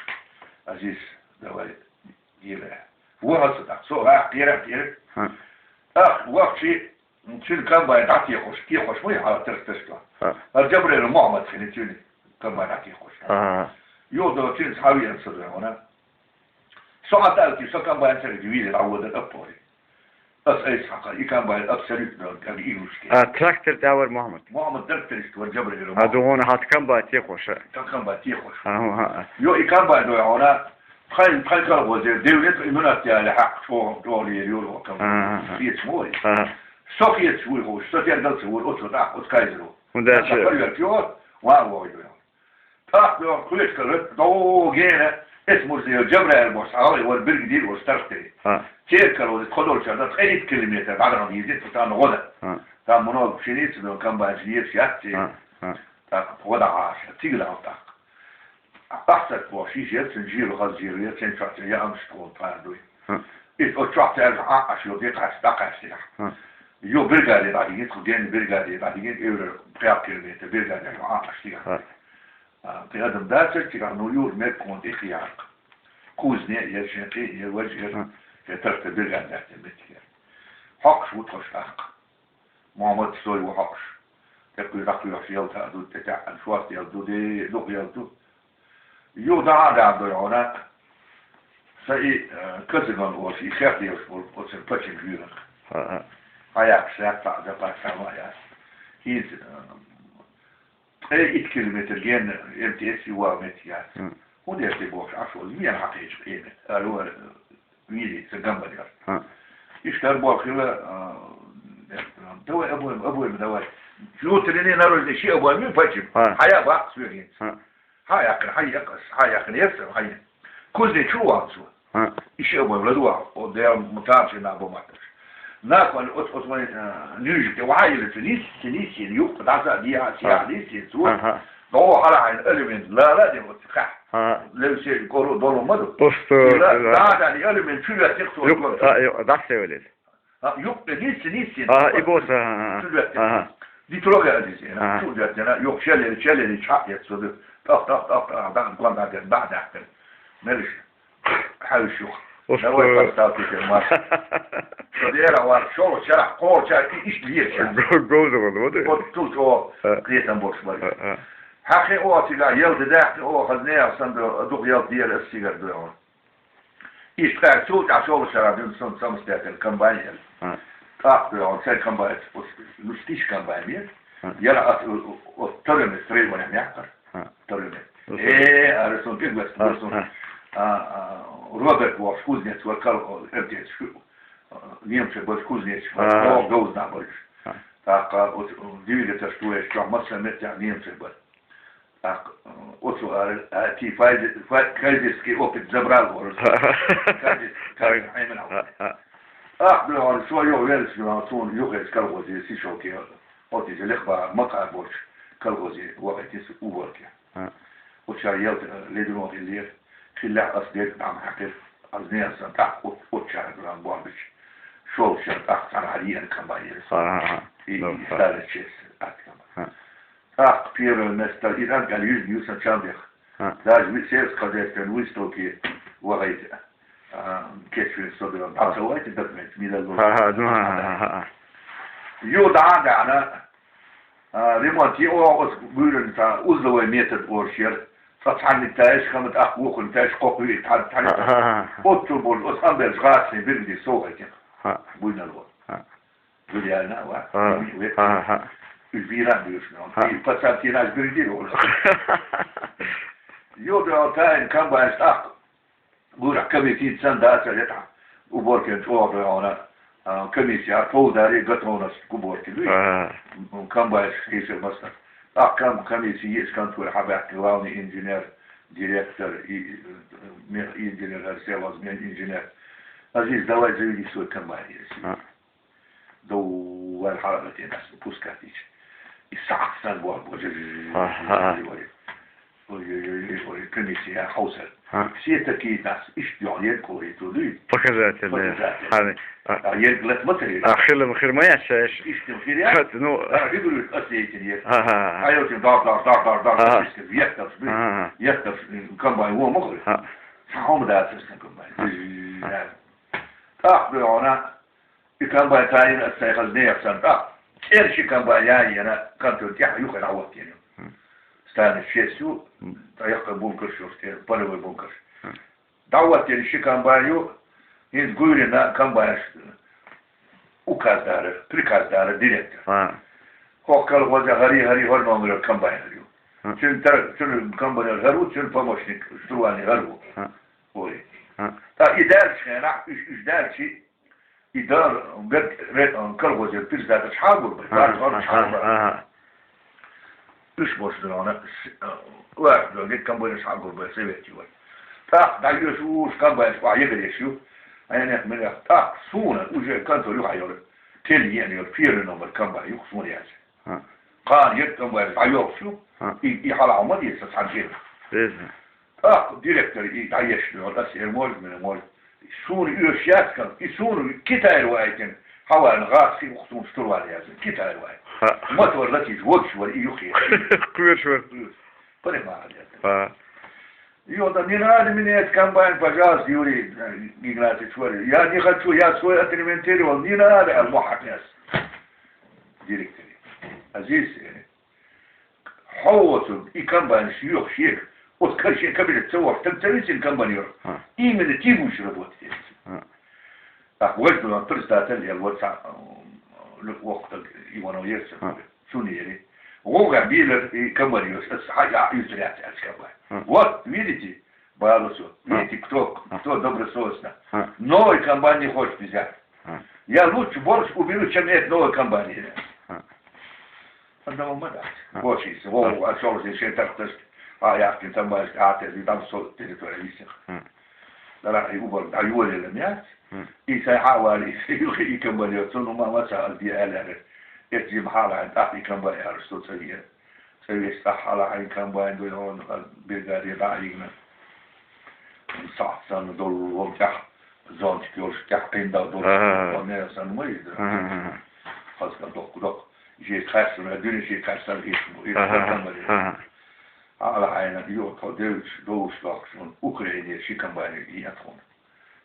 Азиз, давай, диле. Вон аса так, со, а, кхера, кхера. Хм. А, вахчи, Цуьнан комбайн дӀатехуш, техуш вуй хьала тырс-тырс тӀо. Ха. Ар Джабрелов Мухьаммад хили цуьнан комбайн дӀатехуш. Ха. Юха до цуьнца хьан веана со дойгӀана. Со хьан талки, со комбайн царга вийзира дӀаводар аппори. Ас айса хьакха, и комбайн абсолютно, как игрушки. А, трактор тӀа вар Мухьаммад. Мухьаммад тракторист вар, Джабраил. А, дугӀун хьат комбайн техош. Как комбайн техош. А, хӀу, хӀа, а. Йо, и комбайн дой хьона, тхайн, тхайн колхозе, девлет именно тяли хьакъ, чо, чо лер, юр, вот, комбайн. А, а, а. Хец мой. А. Со хец вуй хош, со тергал ца вур, оцо тӀаккха, оц кайзеро. ХӀунда ца чё? Проверка, йо, ва, вой, дой. ТӀаккха йоах кхечкара, дов гена, эс мурзе Джабраил боху, хьалха вара биргдир вара старший. ХӀа. Церкара вара, кходолчара, ткъе итт километр, дӀадахана дийзира, цу тӀа гӀо да. ХӀа. Там много пшеницы, но комбайн леш яц, хӀа, хӀа. ТӀаккха гӀо да Ӏаша, цига дӀа тӀаккха. Ахсар боху, ши жер, цун жиро хаза жиро, я цен чохь, я амш тхуна тхьана дуй. ХӀа. Итт оцу чохь цаьрга Ӏа, Ӏаш йо, декхаш, дӀакхаьчтира. ХӀа. Йо, бригаде дӀадигина, тхо гена бригаде дӀадигина, эвлара пхеа километр бригаде Ӏа, Ӏаш дигахь. ХӀа. А, кхин адам дацар, цигахь ну юр мега кхунна тӀе кхияркх. Кузне а яр, шен кхин а яр, важа яр, хӀа, я тарта бирган даьхкина меттигера. Хьокхуш ву тхо тӀаккха. Мухьаммад сой ву хьокхуш. ТӀекхуьй дӀакхоьхьуш ялта а ду, тӀе таьӀан шорта ял ду, де, дукха ял ду. Ю дӀа а дӀа дой хьуна. Са и, э, Казаган олуш, и хех лелаш волу, оцун паччахьан жуьйрах. ХӀа, хӀа. Хьаяккхаш яц, цхьаъ запас хьа ма яц. ХӀинца, э, Ткъе итт километр генна МТС юха меттиг яц. ХӀун деш те бохуш Ӏаш волу, вена хьакхечу къемет. Ара вара, вийри, ца гамбар яц. Иштта ара боху хила, а, давай обоим, обоим, давай. Внутренний наружный ши обоим ю пачим. Хьая баккха соьгинца. Хьа яьккхина, хьа яьккхина, хьа яьккхина, яц, хьа яьккхина. Кузнечу ван цо. ХӀа. И ши обоим ладугӀа, о, дел мутарчий набо матташ. Нахван оц, оц вайн, а, нуьжиг тӀе вахьа йилла цу нисси, нисси, юккъа дӀаса, диа, сиа, нисси, цо. ХӀа, хӀа. ДӀо хьала хьайна алюмин лала де оц хьа. ХӀа. Левсе кору долу ма ду. Просто, Ила, да. Да, да, и алюмин чу веттих цо. Юккъа, а, ю-, дӀасевелел. А, юккъе нисси, нисси. Ага, и босса, ага, ага. Чу веттина. Ага. Ди трога адис, ага. Чу веттина, юкъ шелери, шелери чхьа эццо ду. Тах, тах, тах, тах, дан, гон дан, дан, дан, дан. Мелиш. Хьавиш юкъ. Давай, э, поставь теперь, Маша. Шо дера вар, шо чарах, кхо чарах, и иш лир чарах. Го-, говза вон, вот. Вот тут, о, а, кхетам бош бари. А, а. Хьахи о, цига, елди дахни о, хазне, сан ду, дух елди дер, ас сигар ду, он. Иштта цул тӀаьхьа шолгӀа шарахь дуьйна сан самостоятельно комбайн яра. ХӀа. ТӀаккха дуьйна сайн комбайн, оцу, ну, стиш комбайн яра. ХӀа. Яра ас, о, о, о, второй место, требования мягко. ХӀа. Второй место. Ну, э, ара сон пиг место, хӀа, сон, хӀа, а, а, Роберт вохуш кузнец вара, кал, о, МТС шу, а, немцой больше кузнец, хӀа, о, говзна больше. ХӀа. ТӀаккха оцу, о, двигатель, что есть, что масса метр немцой больше. ТӀаккха, э, оцу ара, а, ти файзи-, фай-, кайзерский опыт забрал, говорит. Кайзер-, кайзер, хьаймана. ТӀаккха, дуьйна, со йо велаш, дуьйна, суна юхаэца колхозе, Сишовке, вот иза лехба, макха боч, колхозе, вахайтис уборке. Оцу ара ялта, э, ледяной хиллера, хиллехь ас дерг дӀа ма хьаькхира, аз нехан сан, тӀаккха от-, оцу ара, дуьйна, бомбич. ШолгӀа шара тӀаккха цхьана хьала йиъна комбайн яра. И, и старый честь, атта комбайн. ТӀаккха первое место, и ранг али южный юсан чамдех. Даже ви-, сельскохозяйственной выставке вахайта. А, кечвин собирал. А. Дацавайте документ, ми дал. Ха, ха, ну, ха, ха, ха, ха. Ю да, да, на. А, ремонт, и о, ос, гуйран та, узловой метод оршер. Цхьа цхьанник таеш, хама тӀаккха вукхун таеш, кхокхуьйтӀа, тхьа, тхьа. Ха, ха, ха, ха. Оццул болу, ос амбелш гӀацни биргди совхайтих. Ха. Буйнал вон. Ха. Гуляна, ва? Ха. Ми ве-, ха, ха. Уж вийран буьйш нон. Ха. И пацан тенаш биргди вон. Йо, да, тайн комбайн тӀаккха. Гура комиссия сан дацар ятӀа. Уборкин чӀогӀа дойгӀана. А, комиссия, а, повдари готовность к уборке. Ага. М, комбайнш хишар масса. А, ком-, комиссия есть контроль, хьабаьхка главный инженер, директор, и, э, ме-, инженер, Арсен, возьми инженер. Азиз, давай заведи свой комбайн, если. А. Доввал хьалабатен ас пускать ича. И сахьт сан боху, боже, ой, ой, ой, ой, комиссия хьовсар. Все такие нас, ишт йоӀ, ерг кхури ту дуй. Показательные. Показательные. Хьани. А ерг лат ма тари. А хилам хир ма яц, эш. Иштим хир яц. Хат, ну. А, вигру, ас ейтин ерг. Ага. А ётин дар, дар, дар, дар, дар, ага, ишт вектор, дуй. Ага. Вектор, м, комбайн вон ма хури. Ага. Сан хьома дацар сан комбайн. Ага. Так, дуй, она. И комбайн тайна ас цайхаза нехан сан тӀаккха. ЦӀерши комбайн яйена, контроль тӀехь юххе дӀахӀоттийна. Стана шесть ю, тӀаккха бункерш ю, полевой бункерш. ДӀахӀоттийна ши комбайн ю, хӀинца гуйрина комбайнаш. Указ далар, приказ далар директор. ХӀа. ХӀокху колхозехь хӀара, хӀара, хӀара номерера комбайн хӀара ю. ХӀа. Цуьнан тар-, цуьнан комбайнер хӀара ву, цуьнан помощник штурвальный хӀара ву. ХӀа. Ой. ХӀа. ТӀаккха и даьллачу хенахь, уьш, уьш даьлча, и дан бер-, ре-, колхозера председатель хьагур бай, ХӀа, баржа хӀа, хӀа, хьагур бай. ХӀа, хӀа. Уьш болчу дона, с-, а, лаьтта догги комбайнаш хьагур бай, совет ю вай. ТӀаккха дӀайоьшу уьш комбайнаш, охьа егар еш ю. Айнех, минех, тӀаккха суна уже контор юххьа йолу, тел еана йолу первый номер комбайн юха суна яьлча. ХӀа. Кхана егар комбайнаш дӀайохуш ю, ХӀа. и, и хьала хьо ма деза, сан хьан хир. Беза. ТӀаккха директор и дӀаешна йолу, ас эр, может, мина, может. Суна оьшуш яц кан, и суна Китайра ваийтина, хьаварна гӀазкхи ухтун штурвал яздина, Китайра ваийтина. ХӀа. Мотор латийча, вогуш вара и юххе. Кхоьруш вара. Паримахьа яздина. ХӀа. И вот, не надо мне этот комбайн, пожалуйста, Юрий, э, Игнатьевич, говорю. Я не хочу, я свой отремонтировал, не надо, а мохь отнес. Директор. Азиз, э, Хьо воцург, и комбайнаш йоьхуш ехаш, оцу кара шен кабинет ца вахча, стаг ца висина комбайнера. ХӀа. Именно ты будешь работать. ХӀа. Ах, вай ду, председатель ял ваца, э, воккха стаг Иванов яц. ХӀа. Цунна яри. ГӀовгӀа бийлар и комбайнераш, ас хьа, я, юьзур яц, аьлла комбайн. ХӀа. Вот, видите, бала со. ХӀа. Видите, кто, ХӀа. кто добросовестно. ХӀа. Новый комбайн не хочет взять. ХӀа. Я лучше борщ уберу, чем этот новый комбайн. ХӀа. Адамо ма дац. ХӀа. Бошица, вовшах, а шовзткъе шен тахташка, а яхкина тамбашка, а теза, там со территория висех. ХӀа. Дара и убар, а ювеле ма яц. ХӀа. И сайн хьа а вали, и юхи и комбайн йо, цунна ма, ма ца алди аьлла. Эт жим хьалаьн, тӀаккха и комбайн яра, со ца ве. Ца веш, тӀаккха хьалаьн комбайн ду, он, бригаде дӀа а йигна. Сахьт санна долу, вон тӀехь, зонтик йолуш, тӀехь къиндал долуш, ХӀа, ХӀа, ХӀа. вон нера санна ма йижира. ХӀа, ХӀа, ХӀа. Хаза доккха, доккха. Жей кхаьчна, дуьне жей кхаьчна, ХӀа, ХӀа, ХӀа, ХӀа. Хьала хьайна, йо, тхо девлча, довш доккхуш, вон Украине ши комбайн йиъна тхуна.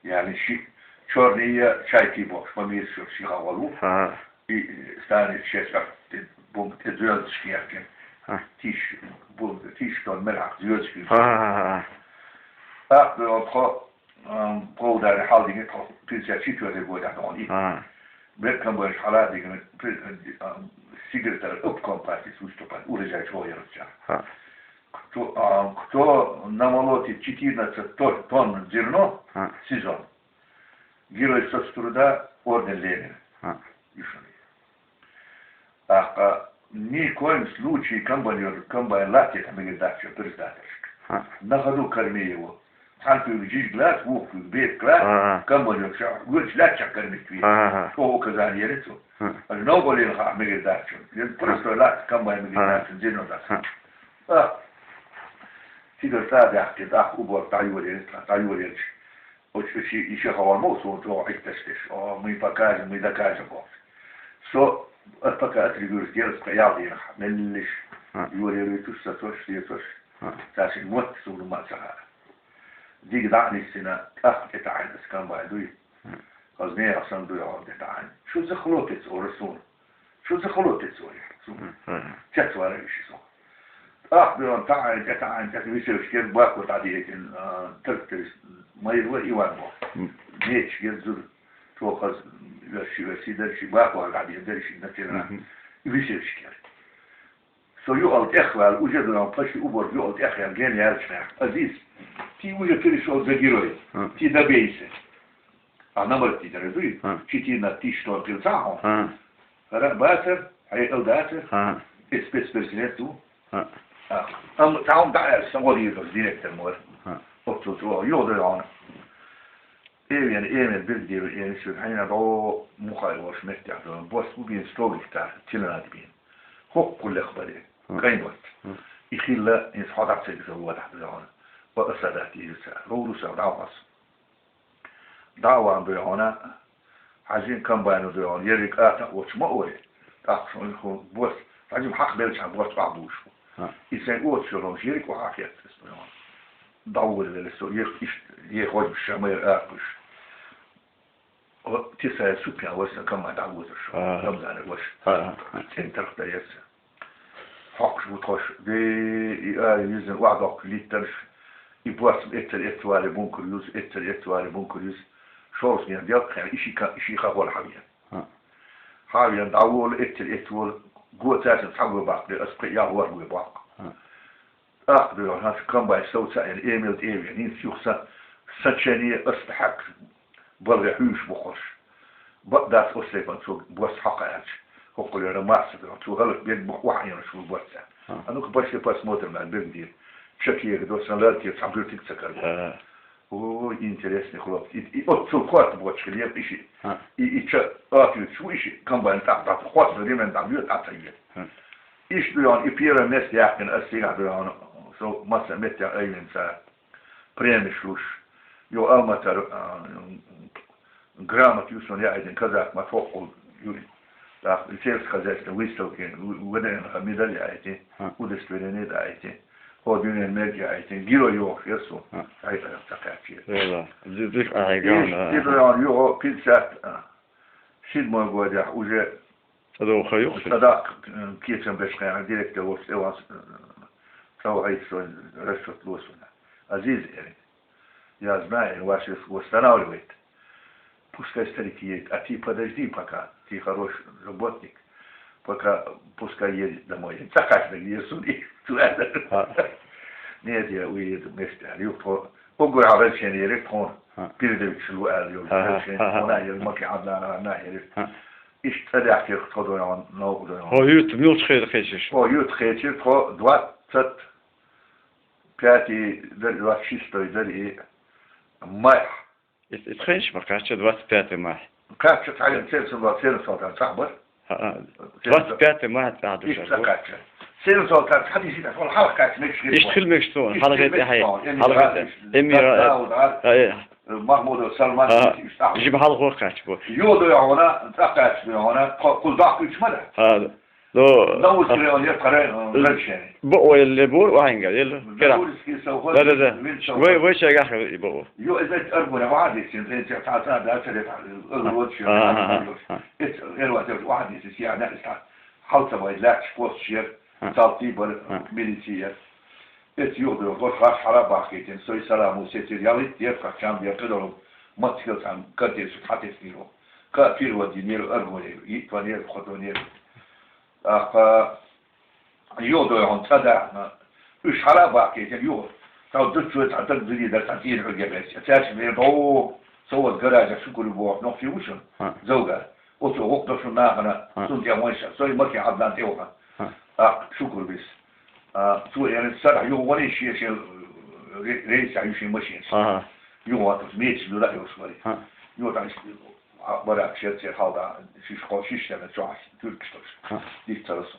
Яьлла ши, чёрный я, чайки бохуш, по миру ши хьагӀол ву. ХӀа. И станет шесть, а, те, бум, те звёздочки яхкина. ХӀа. Тиш, бум, тиш тонн мел хьакха звёздочки. ХӀа, ХӀа, ХӀа, ХӀа. ТӀаккха тхо, ам, Пховдаре хьалдигира тхо, пятьдесят четвёртый годехь тхуна и. ХӀа. Беккамбойш хьала а дигира, пре-, ам, секретарь обком партии выступать, урожай чего я рычаг. ХӀа. Кто, а, кто намолотит четырнадцать тонн, тонн зерно ХӀа. в сезон, Герой Соцтруда, орден Ленина. ХӀа. Ишуни. ТӀаккха ни в коем случае комбайнёр, комбайн латтийта мегар дац шен председательшка. ХӀа. На ходу корми его. Цхьана куьйга жижиг лаца, вукху куьйга бепиг лаца, ХӀа, ХӀа. комбайнёр ша, вуьрча лаьттачех кормить ве. ХӀа, ХӀа, ХӀа. О, указание яри цо. ХӀа. Аса новкъа лела хаа мегар дац шуна. Лен простой лаца, комбайн мегар ХӀа. дац шуна, зерно дац. ХӀа. А. Цигара цӀа а даьккхина, тӀаккха уборка дӀайолаелира, тӀаккха дӀайолаелча. Оцу ши, и ши хьавар ма ву суна чӀогӀа Ӏитташ деш. О, мы покажем, мы докажем бохуш. Со, ат пока отрегулируюсь, герз кхин ял дийнахь, меллиш, ХӀа. йолаелуьйтуш, сацош, сецош. ХӀа. Цаьршинна мотт суна ма ца хаьа. Дига дӀа а нисдина, тӀаккха тӀетаӀийна аса комбайн дуй. ХӀа. Хаза нехан санна дуй хьо тӀетаӀийна. Что за хлопец, ора суна? Что за хлопец, ора? Суна. ХӀа, ХӀа. Цецвара иша со. ТӀаккха бен таӀийна, тӀетаӀийна, тӀе висевшкера баккхо дӀадийтина, а, тракторист Майрова Иван боху. Мгм. Мечигера зуда. Чохаза верши, верши, дерши, баккхо дӀадийтина, дерши, начина. Мгм. Висевшкера. Со юкъал тӀехваьлла, уже дурам паши уборг юкъал тӀехъяьлла, ген яьллачу наха. Азиз, ты уже перешёл за героя. Мгм. Ты добейся. А номер тӀе дара дуй? ХӀа. Четырнадцать тысяч тонн хилла ца хьо? ХӀа. ХӀара бацар, хьекъал дацар, ХӀа. и спецпредселенец ду. ХӀа. А, амма тхьаун дӀа аьлла, сан гӀо дийр долу директор ма вара. ХӀа. Оццул чӀогӀа йогӀу дай хьуна. Эвен, эвен, бирг дийр, эвен, шуьга хьайна дӀо мухай волуш меттехь долу. Бос бу бийна сто гектар, тиланад бийна. ХӀокху лех баре. ХӀа. Кайн вац. ХӀа. И хилла, иза хьо дӀа ца гиза водахь дай хьуна. Ва аса дат иза ца. Ловру сан дӀа хьо ас. ДӀа а ван буй хьуна, хьажин комбайно дуй хьуна, ерриг а тӀакъ оцу ма оре. ТӀаккха шун хӀун бос, хьажим хьакхабелчхьан бос охьабуш бу. ХӀа. И сайн оцу шуьра хӀума ерриг охьахеттас буй хьуна. ДӀаволавелла со, ехк иштта, е хозуш ша майра акхуш. О, ти сайн супьян вай сан комбайн дӀавозуш. ХӀа. Рамзанов ваша. ХӀа, ХӀа. ХӀа. ЦӀен тарх дар яц. Хьокхуш ву тхош, ве, и ара юьзна охьадоккху литтарш, и бос эццара эццавале бункар юз, эццара эццавале бункар юз, шовзткъа нен делкъхьен, и ши ка-, и ши хахол хьавен. ХӀа. Хьавена дӀавола, эттира, этта вола, го цаьрца цхьа го баккхале, ас пхи ял ворхӀ го баккха. ТӀаккха дуьйхьа хӀанз комбайн сов ца Ӏена, эмел тӀе а вена, хӀинца юха сан, сан чене ас тӀехьагӀа балгӀе хьуьйш бу хӀорш. Бакъ дац ослепан цо бос хьакха аьлча. ХӀокхулера масса дуьйхьа, цо хӀаллакбе бу охьаенаш бу бос цаьрца. А ну-ка, пошли посмотрим аьлла, бирг дийра. Ча кегадо, сан лар кийра, цхьа буьртиг ца карабо. Ой, интересный хлопцы. И, и оццул корта боцуш хилира и шиъ. И, и ча атуьйтуш ву и шиъ, комбайн тӀаккха дӀа, хоттадо ремень дӀа, йоьду, дӀа ца йоьду. Иштта ду йоӀна, и первое место яьккхина ас цигахь ду йоӀна, со масса меттехь айвина цара премиш луш. Йо Алматара, а, грамота ю суна яхьийтина, казак ма тхоккхул ю. ТӀаккха сельскохозяйственный выставки, в-, ВДНХ медаль яхьийтина, удостоверение яхьийтина, хӀо дуьнен мег яхьийтина, герой йохуш яра суна. Хьайкъарах ца кхаьчча. Валла, зи-, зих ахьа Иш гана, а. Тидоян юхьо пятьдесят, а, седьмой годехь уже ЦӀа доху ха юкъа? ЦӀа даккха, э, кечам беш кхайна директор волчу тӀе вац, э, цӀа вахьийта шайн расчет ло суна. Азиз, эрина. Я знаю, эрина, ваш восстанавливает. Пускай старик едет, а ты подожди пока, ты хороший работник. Пока пускай едет домой. ЦӀа кхаьчнарг еза суна и цу аьлла. Нет, я уеду вместе, аьлла. Юха тхо уггар хьан разрешение ерриг тхуна. Передовик шу аьлла йолу разрешение. Тхуна а ерриг, Маки Ӏабдалла а ерриг. Иштта цӀа даьхкира тхо дойгӀан, новкъа дойгӀан. Хьо юьртан муьлхачу хеда кхечира? Хьо юьртан кхечира тхо двадцать пятый дара, двадцать шестой дара и майхь. Ис, ис хенаш ма кхаьчча двадцать пятый майхь? Кхаьчча цхьаьна Сенсалта, Сенсалтан цӀахь бара. ХӀаъ. Двадцать пятый майхь цӀахь ду шаьш. Иштта кхаьчча. Сенсалтан цхьа дийзина, хьалха кхаьчча мегаш хир. Иштта хила мегаш суна, хьалха тӀе хьай. Хьалха тӀе. Эмира. Махмудов Салман, иштта. Жима хьалха кхаьчча бу. Йо дойгӀана, цӀа кхаьчча дойгӀана, кху-, кхуза доккхуьйтуш ма дац. ХӀаъ. Но, Наурский район яра тхара, э, разрешение. Бакъо елла бура вахьингал, елла? Наурский совхоз. Да, да, да. Вай, вай шайгахь хила и бакъо. Йо, иза аргуна вахьа дисин, эцех цхьа цхьа да, царе тхьа, э, лоцуш яра, ага, ага, ага. Эц, эр вац, вахьа дисин, сияна, иштта хьал ца вай, лаьтташ посташ яра, цалти бара, милици яра. Эц юхадо, гӀо хаш хьара бахкийтина, сой салам у сецир, ялит, дер, кхачам, дер, кхидолу, маццигал цхьаьна картечу хьатеснийро. Ка пир вадинера аргуне, ит ванера, хот ванера. ТӀаккха юха дойгӀун цӀа дахна, уьш хьала баккхийтина юха. Цхьа дуччо цхьа даг зуьйдар, цхьа дийна хьуьрге беш. Цаьршимма эр догӀу, со вот гаража шукур боху нохчи ву шуна, завгар. Оцо гӀукху до шуна нахана, цунна тӀе вайша, со и Маки Ӏабдан тӀе вахана. ТӀаккха шукур бис. А, цо эрна сарахь юха ванийша шен, э, ре-, рейсахь ю шен машинаш. Юха ватус, мечаш ду да йолуш вари. Юха тӀаккха барак шер цер хьалда, шиш кхо, шиш шерна чохь, туьркаш тхуш. Диц ца ласо.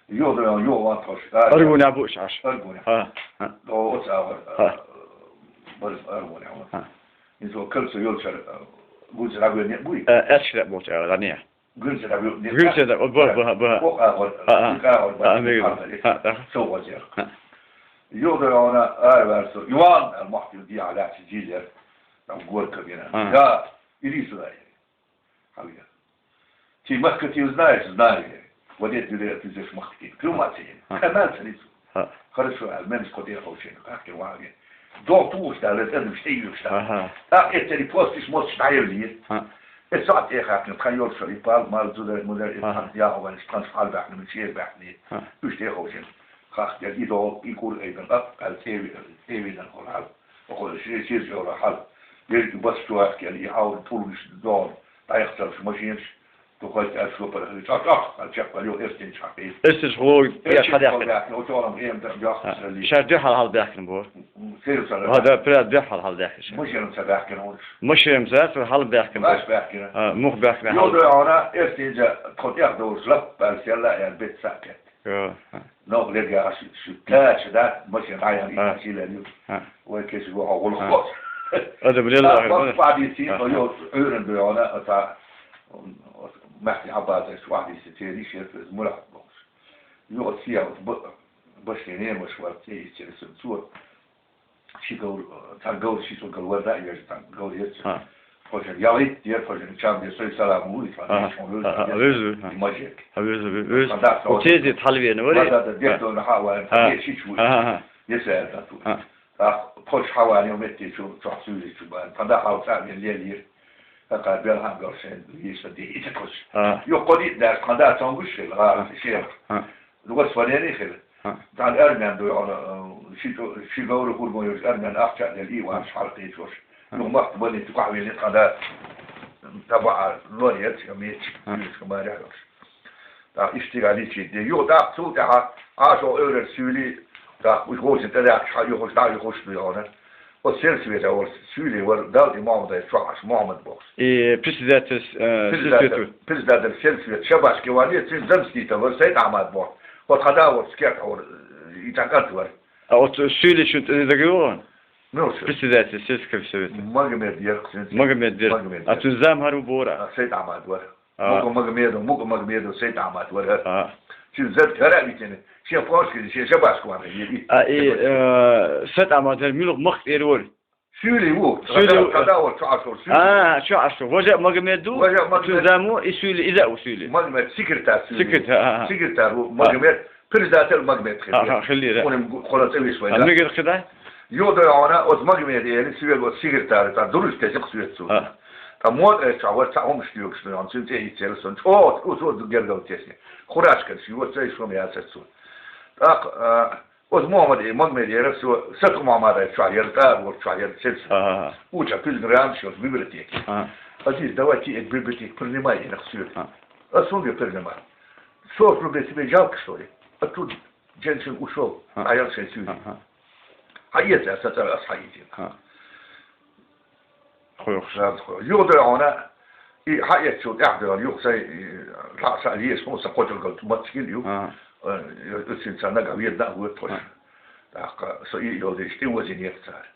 Юха дойгӀун, юха ван тхуш. Аргуна бу уьш Ӏаш? Аргуна. О, оцу агӀор, а, бар-, аргуна ван. Иза кольцо йолчара, а, гуз рагоне буй? Э, эшре болчу агӀор, не. Гуьрци рагоне. Гуьрци да, о, бу, бу, бу. Кхо агӀор, а, а. Кхо агӀор, а, а, мега. Хьалда, а, а. Со вазер. А. Юха дойгӀун, ара ваьрсо. Иван, а, махкил диа лаьцча жилер. Там горка бина. А. Да, иди сюда. Хьавира. Ты махкатил знаешь? Знаю я. Вот это ты здесь махкатил. Крылмацин. Канал царицу. Хорошо, а менаш кхо тӀе а ховшийна, кхахкина ван вен. Дол тухуш даьлла, цӀа димаш тӀе юьйхуш даьлла. ТӀаккха эццери постиш мостиш дӀаевлийра. Эццо тӀе а хаьккхина, тхан йолуш вара, и пал, мал, зудар, мудар, эццо яхьа вайнаш, тханаш хьалабаьхкина, шера баьхкина. Уьш тӀе а ховшийна. Хахкера и дол, и кур айдан, ап, аьлла, цӀе ви-, цӀе вийдан хӀора хьал. Охула ши-, шира жовра хьал. Ерриг бас чу ваьккхира, и хьалха тӀулгаш догӀу, дӀаяхцалаш машинаш, дукхазчу аьлла шопара хили, чӀох-чӀох, аьлла чекхваьлла, эрсинчу хьакхийта. Эрсинчу гӀулло, эрсинчу хьакхийта. Ша дуьхьал хьалабаьхкина бу. Ша дуьхьал хьалабаьхкина ша. Машинца баьхкина хӀорш. Машинца хьалабаьхкина бу. Баш баьхкина. А, муха баьхкина хьала. Юха дойгӀун, эрсинчу тхо тӀех довш лап аьлла, сел а яьлла, бет сакхет. Йо. Нох лерга шу, шу тача, да, машина дӀаяхьна, и шилер ю. Вай кеши гохьа гӀуллакх. Адам лелла. Бакъ бадийси, йо, Ӏуьйран дойгӀун, оца, Махьди Ӏаббасаш вахьдийси, церан ишерт веза мурахь бохуш. Йо, оца сияхь, б-, башке немаш вара, цӀе йисчера сун цо. Ши говр, цхьа говр, ши цо говр вара, да, и вежа цхьа говр ецча. Хожа ялгӀит дер, хожа чам дер, сой салам вуй, тхан шон вуй, веза, веза. Мажек. Веза, веза. Тхан дас. О, тезет хьалвена вари. Да, да, дер дона хьа вари, тхан шич вуй. Ага, ага. Ес аьлла ту. Так, хожа хьавани метте чу, чохь суьйли чу бан. Тхан да хьал цӀа мен лелир. ХӀаьта бел хьан гал шайн вийса ди итакус. А. Юкъа ди дар кхада цангуш хил, а, А. шер. А. Дугас валени хил. А. Дан армян ду, а, ши ту, ши гавру хургон юж армян ахча дел и ваш халкы чош. А. Ну, махт бани ту кахвени кхада таба, а, но нет, я меч, А. юж кумаря. Та иштигаличи де. Ю, та цу, та, а, шо эврер сюли, та, уж гожи, та, та, ха, ю, хош, та, ю, хош, ду, яна. О сельсовет, а, о сюли, вар, дал, и Мухаммад, ай, чуаш, Мухаммад бокс. И председатель, э, Председатель, сельсовета. Председатель сельсовет, Шабашки вали, цин замститель, вар, Сайд Ахмад бокс. Вот хада, вот, скет, вар, и так, вар. А вот сюли чуть договор? Ну, всё. Председатель сельского совета. Магомед Ерксин. Магомед Ерксин. Магомед А Ерксин. Ту зам хару бора? А, Сайд Ахмад, вар. А. Мука Магомеду, Мука Магомеду, Сайд Ахмад, вар. А. Чи зад гара витене. Чи фоншки, чи Шабашки ван, и, и. А, и, э, Сайд Ахмад, вар, милук махт эр вар. Сюли ву. Сюли ву. Када, када вар, чу ашур, сюли. А, чу ашур. Важа Магомеду, Важа Магомед. Ту заму, и сюли, и за у сюли. Магомед, секретарь сюли. Секретарь, а, а. Секретарь ву, А. Магомед, председатель Магомед хили. А, а, хили, да. Он им гу-, холод и вышвай, А да. Мегер хида? Йода она, от Магомед, я не сювел, от секретарь, та дурус тезик сюет су. А. Та мод, э, ча, вот та ом штюк, что он цин те и цел сон. О, о, о, гергал тесне. Хурашкан, си, вот цей шум я сет су. Так, а, Оз Мухаммад, э, Магомед, яра всё, сак Мухаммад, ай, чуа, яра, та, вот, чуа, яра, сельс. Ага. Уча, пизграм, всё, в библиотеке. Ага. Азиз, давайте эту библиотеку принимай, я всё. Ага. А сон я принимай. Сорок рублей тебе жалко, что ли? А тут женщин ушёл, Ага. а я все сюда. Ага. А если я сатар, а схайите. Ага. Хойх. Зад хо. Югда она, и хьаэцчул тӀаьхьа юх сай, и, ла са леш, хӀун са кхочургал мацкил ю. А. Э, э, син са нага вир да вот тхош. А. ТӀаккха со и йолдеш тӀе возин ек цар.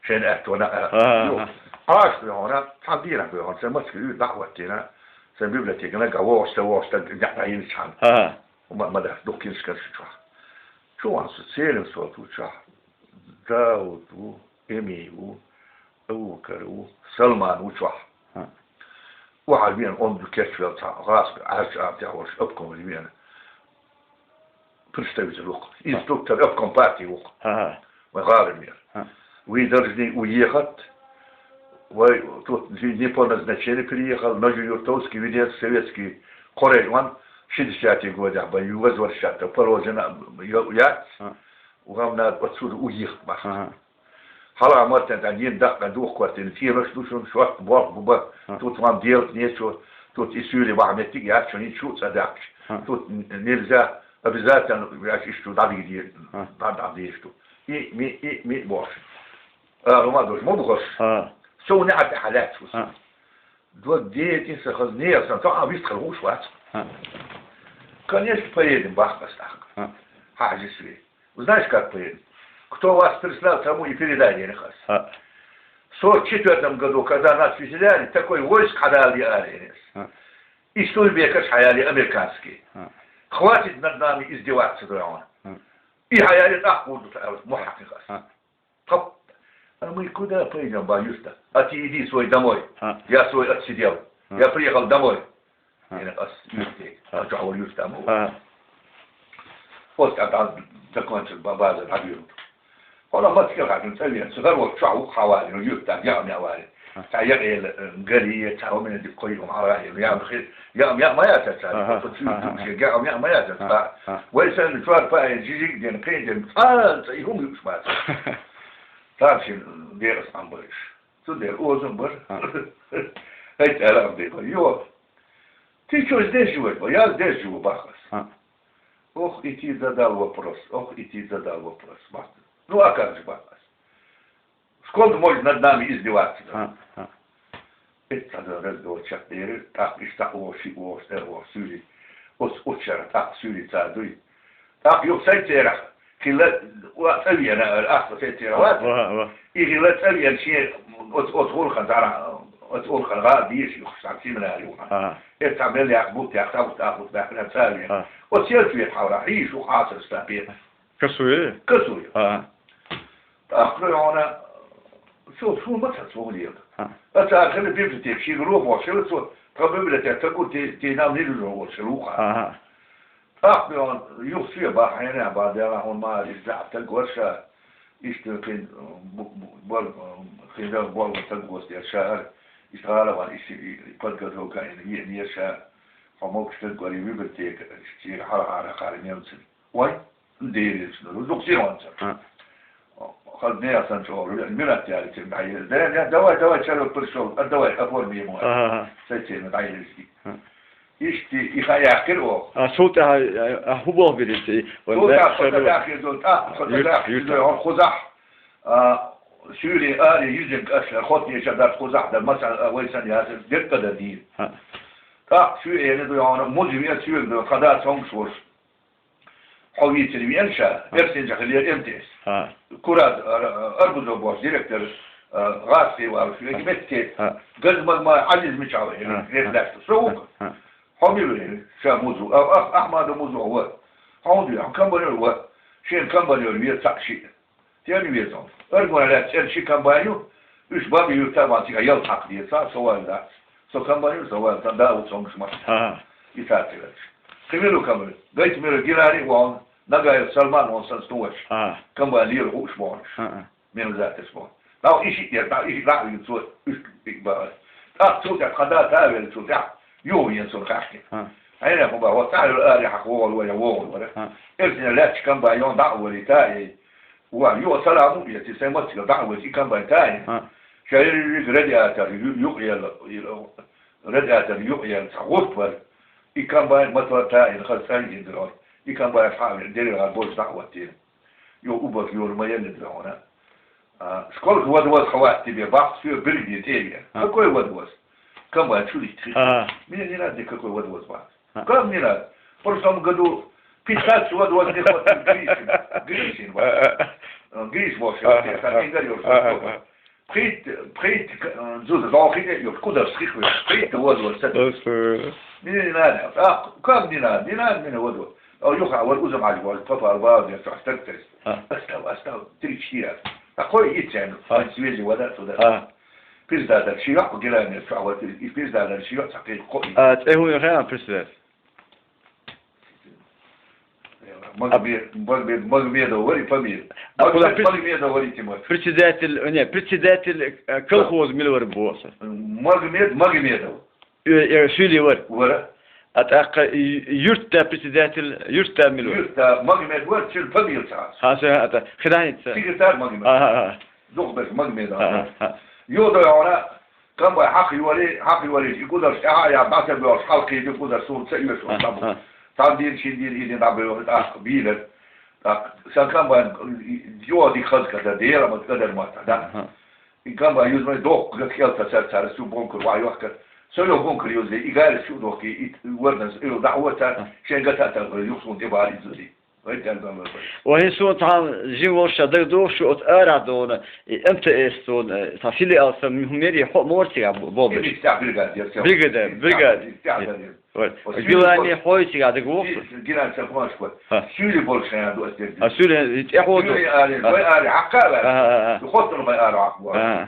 Шен аьттуна, а. А, Ю. а. Аш ю она, там дира ю он, са мацкил ю да вот тина. Са библиотека нага вошта, вошта, да, да, ин чан. А. Ма, ма да, духкин скар шуча. Чуван со целым со туча. Дауд ву, Эми ву, Абу-Бакар ву, Салман ву чохь. ХӀа. Ву хьан вен, он ду кечвел цхьа, гӀазкхи, Ӏаьржа а тӀехь волуш, обком вен. Представитель ву-кх. ХӀа. Инструктор, обком партии ву-кх. ХӀа, хӀа. Вай гӀалам яр. ХӀа. Вы должны уехать. Вай тут не по назначению приехал, но Юртовский, Веденский, Советский, Корей, он шестидесятые годы, а, возвращаться положено, я, я. ХӀа. Вам надо отсюда уехать, бах. Ага. Хьала мартан тӀа дин даккха духквартина, цӀенош ду шун, шорт болх бу ба. Ага. Тут вам делать нечего, тут и суьйли бахьа меттиг яц, шун ничего цӀа даккхаш. Ага. Тут н-, нельзя обязательно, я иш шу дадиги де, Ага. да, да, деш ду. И ми, и ми бохш. А, Рома дош, мо бухаш. Ага. Со не а хьалац вус. Ага. Два день са хаз не, я сам, то, а, вист хал уш вац. Ага. Конечно, поедем, бах, бах, так. Ага. Хьажи свей. Вы знаете, как поедем? Кто вас прислал, тому и передай, я не хас. А. В сорок четвёртом году, когда нас выселяли, такой войск хадали аренес. А. И Стульбекаш хаяли американский. А. Хватит над нами издеваться, говорю. А. И хаяли так будут, а, мухаккас. А. Хоп. А мы куда пойдём, ба, Юста? А ты иди свой домой. А. Я свой отсидел. А. Я приехал домой. А. Ина ас юрте, А. а чохь вара юртам ву. А. Оцу тӀаккха закончил ба-, базар дӀабуьйлу. Хьуна мацкил хьаькам цӀа вен, цу хӀара волчу чохь ву хьан валийна, юртам яа-меа валийна. Ца яа эла, э, гарий, ца хӀумина дика кхойкхам хьан валийна, яа хи-, яа-меа ма яцара цара, Ага, цу ага, чу ага. шен яа-меа ма яцара Ага, цара. ага. Вай санна чор паин жижиг ден, кхин ден, цкъа, цкъа и хӀума юуш бац. Цара шен декъас Ӏам бараш. Цундела озам бар. А. ХӀай, цӀа аьлла Ӏам декъа. Йо, ты чё здесь живёшь? Я здесь живу, бах ас. А. Ох, и ты задал вопрос, ох, и ты задал вопрос, бах. Ну, а как же, бах ас? Сколько можно над нами издеваться? А, а. Эццахь дан разговор чекхдерира, тӀаккха иштта вовши, вовши, тӀе вовши, суьйли. Оцу, оцу шарахь тӀаккха суьйли ца дуй. ТӀаккха юха сайн церах хилла, ва, цӀа вена, ахча сайн церах вац. Ва, ва. И хилла цӀа вена шен оцу, оцу гӀуллакхана цара, оцу гӀуллакхана гӀа дийша юха сан семинар юха. Ага. Эццахь мел яккха бутт яккха, цхьа бутт, а бутт баьккхина цӀа вена. Ага. Оцу ел цвет хьавра, хьийша ву хьацар стан пе. Косуе? Косуе. Ага. ТӀаккха хьуна, цо, суна ма ца, цо хӀун лела. Ага. Аса хила библиотека, шига рохо шила цо, тхан библиотека, тхан гур те, те нам нилур волу шила ву хьан. Ага. ТӀаккха хьуна, юха соьга баха, хьенех бан дела, хьуна ма, иза заьӀап стаг вара ша, иштта кхин, бу-, бу-, бор-, кхин дала болу стаг ву аса дела ша, Иштта гӀалаван, иштта и подготовка йина, веана ша, хьо могаш стаг вар, и библиотека, иштта шийга хьалхара кхара немцаш. Вай, дерригаш нур, дукха сиронца. А. Хаз нехан чӀогӀа, мират яли тем дӀаелла. Да, да, давай, давай, человек пришёл, а, давай, оформи ему. Ага, ага. Сай тема дӀаелла. А. Иштта, и ха яхкир о. А, султӀа, а, а, хӀу бох бирис, и, вон СултӀа, да, хо да шару. Дахи зултӀа, хо да Юрт, дахи юрт. ЗултӀа, хо захь. А, суьйре, аре, юзен кӀаш, хотнеша дар кхузахь дар, масала, а, вай сан ясар, дерг кадар дийр. ХӀаъ. ТӀаккха суьйре ду йоӀана, музей вен суьйре ду, хада цомгуш волуш. Хьо вийцира вен ша, ХӀаъ. Эрсинча хилера МТС. ХӀаъ. Кураз, а, а, арбузо бош, директор, а, гӀаз хивар, шу, ХӀаъ. Метте, ХӀаъ. Газмагма, Азиз Мичав, ХӀаъ. Рехлашта, со вука. ХӀаъ. Хьо мила вен, ша музу, а, а, Ахмада музу ва. Хьо ду, хьо камбанер ва. Шен камбанер ве цхьаъ шиъ. Тен везон. Аргван лаьцна цӀена ши комбайн ю, уьш бага юьрта ван цига ялта хьакха деза, со вайл дац. Со комбайн ю, со вайл, сан да у цомгуш ма. Ага. И цаьрца верш. Кхимилу комбайн. Гайта мира гирари вон, Нагаев Салман вон сан стуш. Ага. Комбайн лира гуш бонуш. Ага. Мин затес бон. Дав иши дер, дав иши дав ю цо, уьш ик баар. Так цо тя хада та вел цо тя. Ю ен сон хашки. Ага. Айна хо ба, вот та ю ари хак вогол вара, вогол вара. Ага. Эрсина лач комбайн да вали та, ей. Ва, ю саламу, я ти сай мацка да вали комбайн та, ей. Ага. Шайри радиатор, ю, ю, ел, ел, радиатор, ю, ел, са гурт вар. И комбайн мотор та, ей, хас сан ин дрой. И комбайн ха, дери га бош да вати. Ю убах юр ма ел дрона. А, сколько водовоз хватит тебе? Бах, всё, бери, не тебе. А. Какой водовоз? Комбайн чулить. А. Мне не надо никакой водовоз, бах. А. Как не надо? В прошлом году пятнадцать водовоз не хватит Гришин. Гришин, бах. А, а. Э, Гриш, в общем, а, я так не говорю, что а, а, сколько. А. Пхийтта, пхийтта, э, зуда, зоохине, юр, куда всхихуешь? Пхийтта водовоз, сад. Просто. Мне не надо. А, как не надо? Не надо мне водовоз. А, юха, вот узам альбом, папа, альбом, я так, так, так. А. Остав, остав, три-четыре раза. Такой и тяну. А. Свежая вода туда. А. Пизда, да, чего, герани, а, вот, и пизда, да, чего, так, и ко-, и. А, цӀе хӀун яхара, председатель? Магомед-, Магомед-, Магомедов вари фамилия. А куда Магомед-, пред-, Магомедов вари Тимур. Председатель, не, председатель, э, колхоз мила вар босса? Магомед Магомедов. Э, э, шили вар. Вара. А тӀаккха ю-, юртта председатель, юртта мила вар? Юртта Магомед вар, чил фамилия цас. Ха, ша, а та, хиданица. Секретарь Магомед. Ага, ага. Духбек Магомедов. Ага, ага. Йода яра, Камбай хьакха йори, хьакха йори, и кударш тӀаьхьа а яр, дӀасабоьлхуш хьалкхийна кударш суна ца оьшу, ага, ца бу. Ага. Цхьана дийна, шина дийна, и дийна дӀабоьлху, тӀаккха бийрар. ТӀаккха сан камбайн йоди хаза када, дера ма кадар ма та, да. Ага. И камбайн юзмай дохку гат хӀелта цар, цар су бонкур ваьхкар. Со йо бонкур юзли, и гайра шу дохки, и вардан ил дӀа вар цар, ага, шен гата та юхсун тӀе баьр изули. Вай тел бан вай. Ва хӀин суна цхьана жин волуш ша дагадогӀуш шу оцу арахь долу, и МТС-тон, э, цхьа филиал сан хӀуманера, и хьо ма вара цигахь бо-, болдаш? Иштта бригадир, бригадир, бригадир. Иштта бригадир. Вай. Оцу Гилани хьой цигахь дагавогӀу? Гилани сан хӀуманаш вай. Ха. Суьйли болуш хан ду ас дерг. А, суьйли, и тӀе хьо ду? Суьйли ари, ха, вай ари хьакха а вай. Ха, ха, ха. Ду хоттур вай ари хьакха вай.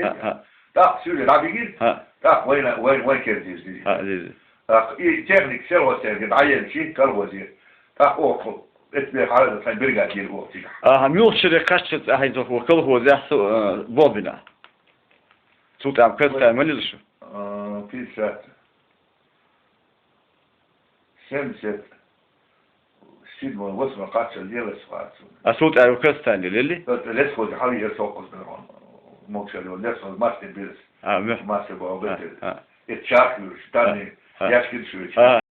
Ха, ха. ТӀаккха суьйли дӀабигира. Ха. ТӀаккха вайна, вайн, вайн кер дийзира. Ха, дийзира. ТӀаккха и техник сел хӀоттаьрга дӀаелчи, колхозе. ТӀаккха оха, эцбе хьалада сайн бригадир оха цигахь. Аха, муьлхачуьра кхаччалц ахьа цо колхозехь со, э, болбина. Цул тӀаьхьа кхетта ма лила шу? А, пятьдесят. Семьдесят седьмой, восьмой кхаччалц лелаш вацун. А султӀа ю кастани лели? Лес ходи хьал ер сокъус берон. Мокшали лес ходи масти бирс. А, муьх. Масти бо бетер. А, а. Эт чарх юрш, тани, а, а, яшкин шуйч. А.